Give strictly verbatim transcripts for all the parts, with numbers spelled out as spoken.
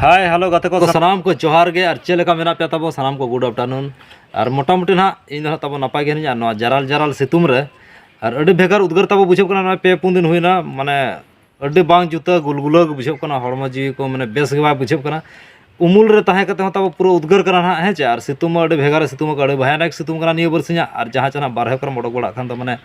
ᱦᱟᱭ, hello ᱜᱟᱛᱮ ᱠᱚ, ᱥᱟᱱᱟᱢ ᱠᱚ ᱡᱚᱦᱟᱨ ᱜᱮ᱾ ᱟᱨ ᱪᱮᱫ ᱞᱮᱠᱟ ᱢᱮᱱᱟᱜ ᱯᱮᱭᱟ ᱛᱟᱵᱚ ᱥᱟᱱᱟᱢ ᱠᱚ? Good afternoon᱾ ᱟᱨ ᱢᱚᱴᱟᱢᱩᱴᱤ ᱱᱟᱦᱟᱜ ᱤᱧ ᱫᱚ ᱱᱟᱦᱟᱜ ᱛᱟᱵᱚ ᱱᱟᱯᱟᱭ ᱜᱮ ᱦᱮᱱᱟᱹᱧᱟ᱾ ᱱᱚᱣᱟ ᱡᱟᱨᱟᱞ ᱡᱟᱨᱟᱞ ᱥᱤᱛᱩᱝ ᱨᱮ ᱟᱨ ᱟᱹᱰᱤ ᱵᱷᱮᱜᱟᱨ ᱩᱫᱽᱜᱟᱹᱨ ᱛᱟᱵᱚ ᱵᱩᱡᱷᱟᱹᱜ ᱠᱟᱱᱟ᱾ ᱱᱚᱜᱼᱚᱭ ᱯᱮ ᱯᱩᱱ ᱫᱤᱱ ᱦᱩᱭᱱᱟ, ᱢᱟᱱᱮ ᱟᱹᱰᱤ ᱵᱟᱝ ᱡᱩᱛᱟᱹ ᱜᱩᱞᱜᱩᱞᱟᱹ ᱜᱮ ᱵᱩᱡᱷᱟᱹᱜ ᱠᱟᱱᱟ, ᱦᱚᱲᱢᱚ ᱡᱤᱣᱤ ᱠᱚ ᱢᱟᱱᱮ ᱵᱮᱥ ᱜᱮ ᱵᱟᱭ ᱵᱩᱡᱷᱟᱹᱜ ᱠᱟᱱᱟ᱾ ᱩᱢᱩᱞ ᱨᱮ ᱛᱟᱦᱮᱸ ᱠᱟᱛᱮ ᱦᱚᱸ ᱛᱟᱵᱚ ᱯᱩᱨᱟᱹ ᱩᱫᱽᱜᱟᱹᱨ ᱠᱟᱱᱟ ᱱᱟᱦᱟᱜ, ᱦᱮᱸ ᱪᱮ? ᱟᱨ ᱥᱤᱛᱩᱝ ᱢᱟ ᱟᱹᱰᱤ ᱵᱷᱮᱜᱟᱨ ᱥᱤᱛᱩᱝ ᱟᱠᱟᱫ, ᱟᱹᱰᱤ ᱵᱷᱚᱭᱟᱱᱚᱠ ᱥᱤᱛᱩᱝ ᱠᱟᱱᱟ ᱱᱤᱭᱟᱹ ᱵᱟᱨᱥᱤᱧᱟᱜ᱾ ᱟᱨ ᱡᱟᱦᱟᱸ ᱪᱮ ᱱᱟᱦᱟᱜ ᱵᱟᱨᱦᱮ ᱠᱚᱨᱮᱢ ᱚᱰᱚᱠ ᱵᱟᱲᱟᱜ ᱠᱷᱟᱱ ᱫᱚ ᱢᱟᱱᱮ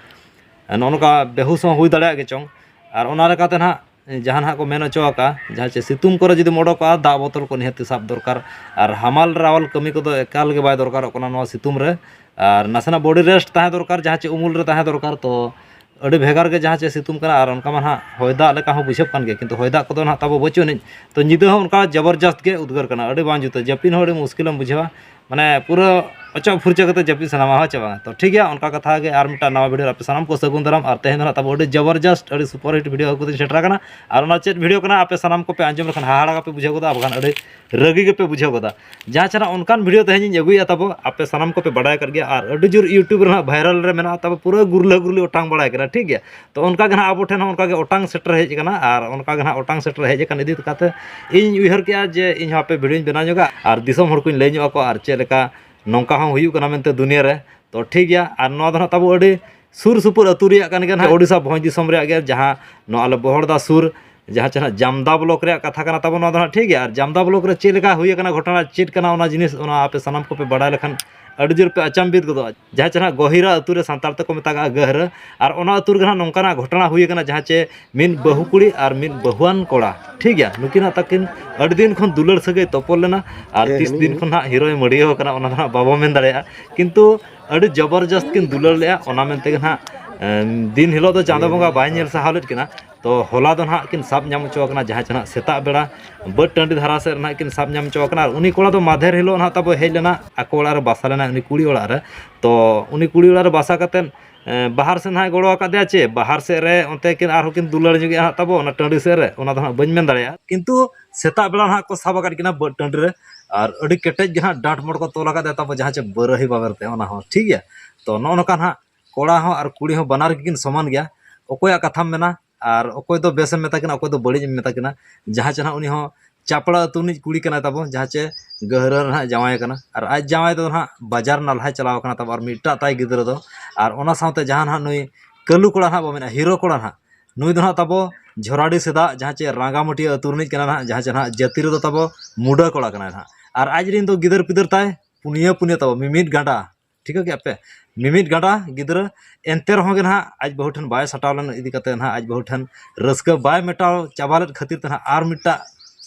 ᱱᱚᱜᱼᱚ ᱱᱚᱝᱠᱟ ᱵᱮᱦᱩᱥ ᱦᱚᱸ ᱦᱩᱭ ᱫᱟᱲᱮᱭᱟᱜ ᱜᱮ ᱪᱚᱝ᱾ ᱟᱨ ᱚᱱᱟ ᱞᱮᱠᱟᱛᱮ ᱱᱟᱦᱟᱜ ᱡᱟᱦᱟᱸ ᱱᱟᱦᱟᱜ ᱠᱚ ᱢᱮᱱ ᱦᱚᱪᱚ ᱟᱠᱟᱫ, ᱡᱟᱦᱟᱸ ᱪᱮ ᱥᱤᱛᱩᱝ ᱠᱚᱨᱮ ᱡᱩᱫᱤᱢ ᱚᱰᱚᱠᱚᱜᱼᱟ, ᱫᱟᱜ ᱵᱚᱛᱚᱞ ᱠᱚ ᱱᱤᱦᱟᱹᱛ ᱥᱟᱵ ᱫᱚᱨᱠᱟᱨ᱾ ᱟᱨ ᱦᱟᱢᱟᱞ ᱨᱟᱣᱟᱞ ᱠᱟᱹᱢᱤ ᱠᱚᱫᱚ ᱮᱠᱟᱞ ᱜᱮ ᱵᱟᱭ ᱫᱚᱨᱠᱟᱨᱚᱜ ᱠᱟᱱᱟ ᱱᱚᱣᱟ ᱥᱤᱛᱩᱝ ᱨᱮ᱾ ᱟᱨ ᱱᱟᱥᱮᱱᱟᱜ body rest ᱛᱟᱦᱮᱸ ᱫᱚᱨᱠᱟᱨ, ᱡᱟᱦᱟᱸ ᱪᱮ ᱩᱢᱩᱞ ᱨᱮ ᱛᱟᱦᱮᱸ ᱫᱚᱨᱠᱟᱨ᱾ ᱛᱚ ᱟᱹᱰᱤ ᱵᱷᱮᱜᱟᱨ ᱜᱮ ᱡᱟᱦᱟᱸ ᱪᱮ ᱥᱤᱛᱩᱝ ᱠᱟᱱᱟ, ᱟᱨ ᱚᱱᱠᱟ ᱢᱟ ᱱᱟᱦᱟᱜ ᱦᱚᱭ ᱫᱟᱜ ᱞᱮᱠᱟ ᱦᱚᱸ ᱵᱩᱡᱷᱟᱹᱜ ᱠᱟᱱ ᱜᱮᱭᱟ, ᱠᱤᱱᱛᱩ ᱦᱚᱭ ᱫᱟᱜ ᱠᱚᱫᱚ ᱱᱟᱦᱟᱜ ᱛᱟᱵᱚ ᱵᱟᱹᱪᱩᱜ ᱟᱹᱱᱤᱡ᱾ ᱛᱚ ᱧᱤᱫᱟᱹ ᱦᱚᱸ ᱚᱱᱠᱟ ᱡᱚᱵᱚᱨᱡᱟᱥᱛ ᱜᱮ ᱩᱫᱽᱜᱟᱹᱨ ᱠᱟᱱᱟ, ᱟᱹᱰᱤ ᱵᱟᱝ ᱡᱩᱛᱟᱹ, ᱡᱟᱹᱯᱤᱫ ᱦᱚᱸ ᱟᱹᱰᱤ ᱢᱩᱥᱠᱤᱞᱮᱢ ᱵᱩᱡᱷᱟᱹᱣᱟ᱾ ᱢᱟᱱᱮ ᱯᱩᱨᱟᱹ ᱚᱪᱚᱜ ᱯᱷᱩᱨᱪᱟᱹ ᱠᱟᱛᱮ ᱡᱟᱹᱯᱤᱫ ᱥᱟᱱᱟᱢᱟ, ᱦᱳᱭ ᱪᱮ ᱵᱟᱝ? ᱛᱚ ᱴᱷᱤᱠ ᱜᱮᱭᱟ, ᱚᱱᱠᱟ ᱠᱟᱛᱷᱟ ᱜᱮ ᱟᱨ ᱢᱤᱫᱴᱟᱝ ᱱᱟᱣᱟ video ᱨᱮ ᱟᱯᱮ ᱥᱟᱱᱟᱢ ᱠᱚ ᱥᱟᱹᱜᱩᱱ ᱫᱟᱨᱟᱢ᱾ ᱟᱨ ᱛᱮᱦᱮᱧ ᱫᱚ ᱱᱟᱦᱟᱜ ᱛᱟᱵᱚ ᱟᱹᱰᱤ ᱡᱚᱵᱚᱨᱡᱟᱥᱛ, ᱟᱹᱰᱤ superhit video ᱟᱹᱜᱩ ᱠᱟᱛᱮᱧ ᱥᱮᱴᱮᱨ ᱟᱠᱟᱱᱟ᱾ ᱟᱨ ᱚᱱᱟ ᱪᱮᱫ video ᱠᱟᱱᱟ, ᱟᱯᱮ ᱥᱟᱱᱟᱢ ᱠᱚᱯᱮ ᱟᱸᱡᱚᱢ ᱞᱮᱠᱷᱟᱱ ᱦᱟᱦᱟᱲᱟ ᱜᱮᱯᱮ ᱵᱩᱡᱷᱟᱹᱣ ᱜᱚᱫᱟ, ᱟᱨ ᱵᱟᱠᱷᱟᱱ ᱟᱹᱰᱤ ᱨᱟᱹᱜᱤ ᱜᱮᱯᱮ ᱵᱩᱡᱷᱟᱹᱣ ᱜᱚᱫᱟ᱾ ᱡᱟᱦᱟᱸ ᱪᱮ ᱱᱟᱦᱟᱜ ᱚᱱᱠᱟᱱ video ᱛᱮᱦᱮᱧ ᱤᱧ ᱟᱹᱜᱩᱭᱮᱫᱼᱟ ᱛᱟᱵᱚ, ᱟᱯᱮ ᱥᱟᱱᱟᱢ ᱠᱚᱯᱮ ᱵᱟᱰᱟᱭ ᱟᱠᱟᱫ ᱜᱮᱭᱟ, ᱟᱨ ᱟᱹᱰᱤ ᱡᱳᱨ YouTube ᱨᱮ ᱱᱟᱦᱟᱜ viral ᱨᱮ ᱢᱮᱱᱟᱜᱼᱟ ᱛᱟᱵᱚ, ᱯᱩᱨᱟᱹ ᱜᱩᱨᱞᱟᱹ ᱜᱩᱨᱞᱤ ᱚᱴᱟᱝ ᱵᱟᱲᱟᱭ ᱠᱟᱱᱟ, ᱴᱷᱤᱠ ᱜᱮᱭᱟ᱾ ᱛᱚ ᱚᱱᱠᱟ ᱜᱮ ᱱᱟᱦᱟᱜ ᱟᱵᱚ ᱴᱷᱮᱱ ᱦᱚᱸ ᱚᱱᱠᱟ ᱜᱮ ᱚᱴᱟᱝ ᱥᱮᱴᱮᱨ ᱦᱮᱡ ᱟᱠᱟᱱᱟ, ᱟᱨ ᱚᱱᱠᱟ ᱜᱮ ᱱᱟᱦᱟᱜ ᱚᱴᱟᱝ ᱥᱮᱴᱮᱨ ᱦᱮᱡ ᱟᱠᱟᱱ ᱤᱫᱤ ᱠᱟᱛᱮ ᱤᱧ ᱩᱭᱦᱟᱹᱨ ᱠᱮᱜᱼᱟ ᱡᱮ ᱤᱧ ᱦᱚᱸ ᱟᱯᱮ video ᱧᱚᱜᱟ ᱟᱨ ᱫᱤᱥᱚᱢ ᱦᱚᱲ ᱠᱚᱧ ᱞᱟᱹᱭ ᱧᱚᱜ ᱟᱠᱚᱣᱟ, ᱟᱨ ᱪᱮᱫ ᱞᱮᱠᱟ ᱱᱚᱝᱠᱟ ᱦᱚᱸ ᱦᱩᱭᱩᱜ ᱠᱟᱱᱟ ᱢᱮᱱᱛᱮ ᱫᱩᱱᱤᱭᱟᱹ ᱨᱮ᱾ ᱛᱚ ᱴᱷᱤᱠ ᱜᱮᱭᱟ, ᱟᱨ ᱱᱚᱣᱟ ᱫᱚ ᱱᱟᱦᱟᱜ ᱛᱟᱵᱚ ᱟᱹᱰᱤ ᱥᱩᱨ ᱥᱩᱯᱩᱨ ᱟᱹᱛᱩ ᱨᱮᱭᱟᱜ ᱠᱟᱱ ᱜᱮᱭᱟ ᱱᱟᱦᱟᱜ, ᱳᱰᱤᱥᱟ ᱵᱷᱚᱸᱡᱽ ᱫᱤᱥᱚᱢ ᱨᱮᱭᱟᱜ ᱜᱮ, ᱡᱟᱦᱟᱸ ᱱᱚᱣᱟ ᱟᱞᱮ ᱵᱚᱦᱚᱲᱫᱟ ᱥᱩᱨ, ᱡᱟᱦᱟᱸ ᱪᱮ ᱱᱟᱦᱟᱜ ᱡᱟᱢᱫᱟ block ᱨᱮᱭᱟᱜ ᱠᱟᱛᱷᱟ ᱠᱟᱱᱟ ᱛᱟᱵᱚ ᱱᱚᱣᱟ ᱫᱚ ᱱᱟᱦᱟᱜ, ᱴᱷᱤᱠ ᱜᱮᱭᱟ᱾ ᱟᱨ ᱡᱟᱢᱫᱟ block ᱨᱮ ᱪᱮᱫ ᱞᱮᱠᱟ ᱦᱩᱭ ᱟᱠᱟᱱᱟ ᱜᱷᱚᱴᱚᱱᱟ, ᱪᱮᱫ ᱠᱟᱱᱟ ᱚᱱᱟ ᱡᱤᱱᱤᱥ, ᱚᱱᱟ ᱟᱯᱮ ᱥᱟᱱᱟᱢ ᱠᱚᱯᱮ ᱵᱟᱰᱟᱭ ᱞᱮᱠᱷᱟᱱ ᱟᱹᱰᱤ ᱡᱳᱨ ᱯᱮ ᱟᱪᱟᱢᱵᱤᱛ ᱜᱚᱫᱚᱜᱼᱟ᱾ ᱡᱟᱦᱟᱸ ᱪᱮ ᱱᱟᱦᱟᱜ ᱜᱚᱦᱤᱨᱟ ᱟᱹᱛᱩ ᱨᱮ ᱥᱟᱱᱛᱟᱲ ᱛᱮᱠᱚ ᱢᱮᱛᱟᱜᱼᱟ ᱜᱟᱹᱦᱨᱟᱹ, ᱟᱨ ᱚᱱᱟ ᱟᱹᱛᱩ ᱨᱮᱜᱮ ᱱᱟᱦᱟᱜ ᱱᱚᱝᱠᱟᱱᱟᱜ ᱜᱷᱚᱴᱚᱱᱟ ᱦᱩᱭ ᱟᱠᱟᱱᱟ, ᱡᱟᱦᱟᱸ ᱪᱮ ᱢᱤᱫ ᱵᱟᱹᱦᱩ ᱠᱩᱲᱤ ᱟᱨ ᱢᱤᱫ ᱵᱟᱹᱦᱩᱣᱟᱱ ᱠᱚᱲᱟ, ᱴᱷᱤᱠ ᱜᱮᱭᱟ, ᱱᱩᱠᱤᱱᱟᱜ ᱛᱟᱹᱠᱤᱱ ᱟᱹᱰᱤ ᱫᱤᱱ ᱠᱷᱚᱱ ᱫᱩᱞᱟᱹᱲ ᱥᱟᱹᱜᱟᱹᱭ ᱛᱚᱯᱚᱞ ᱞᱮᱱᱟ, ᱟᱨ ᱦᱮᱸ, ᱛᱤᱥ ᱦᱮᱸ᱾ ᱫᱤᱱ ᱠᱷᱚᱱ ᱱᱟᱦᱟᱜ ᱦᱤᱨᱳᱭ ᱢᱟᱹᱲᱤᱭᱟᱹᱣ ᱟᱠᱟᱱᱟ, ᱚᱱᱟ ᱫᱚ ᱱᱟᱦᱟᱜ ᱵᱟᱵᱚ ᱢᱮᱱ ᱫᱟᱲᱮᱭᱟᱜᱼᱟ᱾ ᱠᱤᱱᱛᱩ ᱟᱹᱰᱤ ᱡᱚᱵᱚᱨᱡᱚᱥᱛ ᱠᱤᱱ ᱫᱩᱞᱟᱹᱲ ᱞᱮᱜᱼᱟ, ᱚᱱᱟ ᱢᱮᱱᱛᱮ ᱜᱮ ᱱᱟᱦᱟᱜ, ᱮᱢ, ᱫᱤᱱ ᱦᱤᱞᱳᱜ ᱫᱚ ᱪᱟᱸᱫᱚ ᱵᱚᱸᱜᱟ ᱵᱟᱭ ᱧᱮᱞ ᱥᱟᱦᱟᱣ ᱞᱮᱫ ᱠᱤᱱᱟ᱾ ᱛᱚ ᱦᱚᱞᱟ ᱫᱚ ᱱᱟᱦᱟᱜ ᱠᱤᱱ ᱥᱟᱵ ᱧᱟᱢ ᱦᱚᱪᱚ ᱟᱠᱟᱱᱟ, ᱡᱟᱦᱟᱸ ᱪᱮ ᱱᱟᱦᱟᱜ ᱥᱮᱛᱟᱜ ᱵᱮᱲᱟ ᱵᱟᱹᱫᱽ ᱴᱟᱺᱰᱤ ᱫᱷᱟᱨᱟ ᱥᱮᱫ ᱨᱮ ᱱᱟᱦᱟᱜ ᱠᱤᱱ ᱥᱟᱵ ᱧᱟᱢ ᱦᱚᱪᱚ ᱟᱠᱟᱱᱟ᱾ ᱟᱨ ᱩᱱᱤ ᱠᱚᱲᱟ ᱫᱚ ᱢᱟᱫᱷᱮᱨ ᱦᱤᱞᱳᱜ ᱱᱟᱦᱟᱜ ᱛᱟᱵᱚ ᱦᱮᱡ ᱞᱮᱱᱟ, ᱟᱠᱚ ᱚᱲᱟᱜ ᱨᱮ ᱵᱟᱥᱟ ᱞᱮᱱᱟ ᱩᱱᱤ ᱠᱩᱲᱤ ᱚᱲᱟᱜ ᱨᱮ᱾ ᱛᱚ ᱩᱱᱤ ᱠᱩᱲᱤ ᱚᱲᱟᱜ ᱨᱮ ᱵᱟᱥᱟ ᱠᱟᱛᱮᱫ, ᱮ, ᱵᱟᱦᱟᱨ ᱥᱮᱫ ᱱᱟᱦᱟᱜ ᱜᱚᱲᱚ ᱟᱠᱟᱫᱮᱭᱟ, ᱪᱮ ᱵᱟᱦᱟᱨ ᱥᱮᱫ ᱨᱮ ᱚᱱᱛᱮ ᱠᱤᱱ ᱟᱨᱦᱚᱸ ᱠᱤᱱ ᱫᱩᱞᱟᱹᱲ ᱧᱚᱜᱮᱜᱼᱟ ᱱᱟᱦᱟᱜ ᱛᱟᱵᱚ ᱚᱱᱟ ᱴᱟᱺᱰᱤ ᱥᱮᱫ ᱨᱮ, ᱚᱱᱟ ᱫᱚ ᱱᱟᱦᱟᱜ ᱵᱟᱹᱧ ᱢᱮᱱ ᱫᱟᱲᱮᱭᱟᱜᱼᱟ᱾ ᱠᱤᱱᱛᱩ ᱥᱮᱛᱟᱜ ᱵᱮᱲᱟ ᱱᱟᱦᱟᱜ ᱠᱚ ᱥᱟᱵ ᱟᱠᱟᱫ ᱠᱤᱱᱟ ᱵᱟᱹᱫᱽ ᱴᱟᱺᱰᱤ ᱨᱮ, ᱟᱨ ᱟᱹᱰᱤ ᱠᱮᱴᱮᱡ ᱜᱮ ᱱᱟᱦᱟᱜ ᱰᱟᱸᱴ ᱢᱚᱴ ᱠᱚ ᱛᱚᱞ ᱟᱠᱟᱫᱮᱭᱟ ᱛᱟᱵᱚ, ᱡᱟᱦᱟᱸ ᱪᱮ ᱵᱟᱹᱨᱟᱹᱦᱤ ᱵᱟᱵᱮᱨ ᱛᱮ, ᱚᱱᱟ ᱦᱚᱸ ᱴᱷᱤᱠ ᱜᱮᱭᱟ᱾ ᱛᱚ ᱱᱚᱜᱼᱚ ᱱᱚᱝᱠᱟ ᱱᱟᱦᱟᱜ ᱠᱚᱲᱟ ᱦᱚᱸ ᱟᱨ ᱠᱩᱲᱤ ᱦᱚᱸ ᱵᱟᱱᱟᱨ ᱜᱮᱠᱤᱱ ᱥᱚᱢᱟᱱ ᱜᱮᱭᱟ᱾ ᱚᱠᱚᱭᱟᱜ ᱠᱟᱛᱷᱟᱢ ᱢᱮᱱᱟ, ᱟᱨ ᱚᱠᱚᱭ ᱫᱚ ᱵᱮᱥᱮᱢ ᱢᱮᱛᱟ ᱠᱤᱱᱟ, ᱚᱠᱚᱭ ᱫᱚ ᱵᱟᱹᱲᱤᱡ ᱮᱢ ᱢᱮᱛᱟ ᱠᱤᱱᱟ᱾ ᱡᱟᱦᱟᱸ ᱪᱮ ᱱᱟᱦᱟᱜ ᱩᱱᱤ ᱦᱚᱸ ᱪᱟᱯᱲᱟ ᱟᱹᱛᱩ ᱨᱤᱱᱤᱡ ᱠᱩᱲᱤ ᱠᱟᱱᱟᱭ ᱛᱟᱵᱚ, ᱡᱟᱦᱟᱸ ᱪᱮ ᱜᱟᱹᱦᱨᱟᱹ ᱨᱮ ᱱᱟᱦᱟᱜ ᱡᱟᱶᱟᱭ ᱠᱟᱱᱟ᱾ ᱟᱨ ᱟᱡ ᱡᱟᱶᱟᱭ ᱫᱚ ᱱᱟᱦᱟᱜ ᱵᱟᱡᱟᱨ ᱱᱟᱞᱦᱟᱭ ᱪᱟᱞᱟᱣ ᱠᱟᱱᱟ ᱛᱟᱵᱚ, ᱟᱨ ᱢᱤᱫᱴᱟᱜ ᱛᱟᱭ ᱜᱤᱫᱽᱨᱟᱹ ᱫᱚ᱾ ᱟᱨ ᱚᱱᱟ ᱥᱟᱶᱛᱮ ᱡᱟᱦᱟᱸ ᱱᱟᱦᱟᱜ ᱱᱩᱭ ᱠᱟᱹᱞᱩ ᱠᱚᱲᱟ ᱱᱟᱦᱟᱜ ᱵᱚ ᱢᱮᱱᱟ, ᱦᱤᱨᱳ ᱠᱚᱲᱟ ᱱᱟᱦᱟᱜ, ᱱᱩᱭ ᱫᱚ ᱱᱟᱦᱟᱜ ᱛᱟᱵᱚ ᱡᱷᱚᱨᱟᱰᱤ ᱥᱮᱫᱟᱜ ᱡᱟᱦᱟᱸ ᱪᱮ ᱨᱟᱸᱜᱟᱢᱟᱹᱴᱤᱭᱟᱹ ᱟᱹᱛᱩ ᱨᱤᱱᱤᱡ ᱠᱟᱱᱟ ᱱᱟᱦᱟᱜ, ᱡᱟᱦᱟᱸ ᱪᱮ ᱱᱟᱦᱟᱜ ᱡᱟᱹᱛᱤ ᱨᱮᱫᱚ ᱛᱟᱵᱚ ᱢᱩᱰᱟᱹ ᱠᱚᱲᱟ ᱠᱟᱱᱟᱭ ᱱᱟᱦᱟᱜ᱾ ᱟᱨ ᱟᱡ ᱨᱤᱱ ᱫᱚ ᱜᱤᱫᱟᱹᱨ ᱯᱤᱫᱟᱹᱨ ᱛᱟᱭ ᱯᱩᱱᱭᱟᱹ ᱯᱩᱱᱭᱟᱹ ᱛᱟᱵᱚ, ᱢᱤᱢᱤᱫ ᱜᱟᱸᱰᱟ, ᱴᱷᱤᱠᱟᱹ ᱠᱮᱜᱼᱟ ᱯᱮ, ᱢᱤᱢᱤᱫ ᱜᱟᱸᱰᱟ ᱜᱤᱫᱽᱨᱟᱹ᱾ ᱮᱱᱛᱮ ᱨᱮᱦᱚᱸ ᱜᱮ ᱱᱟᱦᱟᱜ ᱟᱡ ᱵᱟᱹᱦᱩ ᱴᱷᱮᱱ ᱵᱟᱭ ᱥᱟᱴᱟᱣ ᱞᱮᱱ ᱤᱫᱤ ᱠᱟᱛᱮ ᱱᱟᱦᱟᱜ ᱟᱡ ᱵᱟᱹᱦᱩ ᱴᱷᱮᱱ ᱨᱟᱹᱥᱠᱟᱹ ᱵᱟᱭ ᱢᱮᱴᱟᱣ ᱪᱟᱵᱟ ᱞᱮᱫ ᱠᱷᱟᱹᱛᱤᱨ ᱛᱮ ᱱᱟᱦᱟᱜ ᱟᱨ ᱢᱤᱫᱴᱟᱜ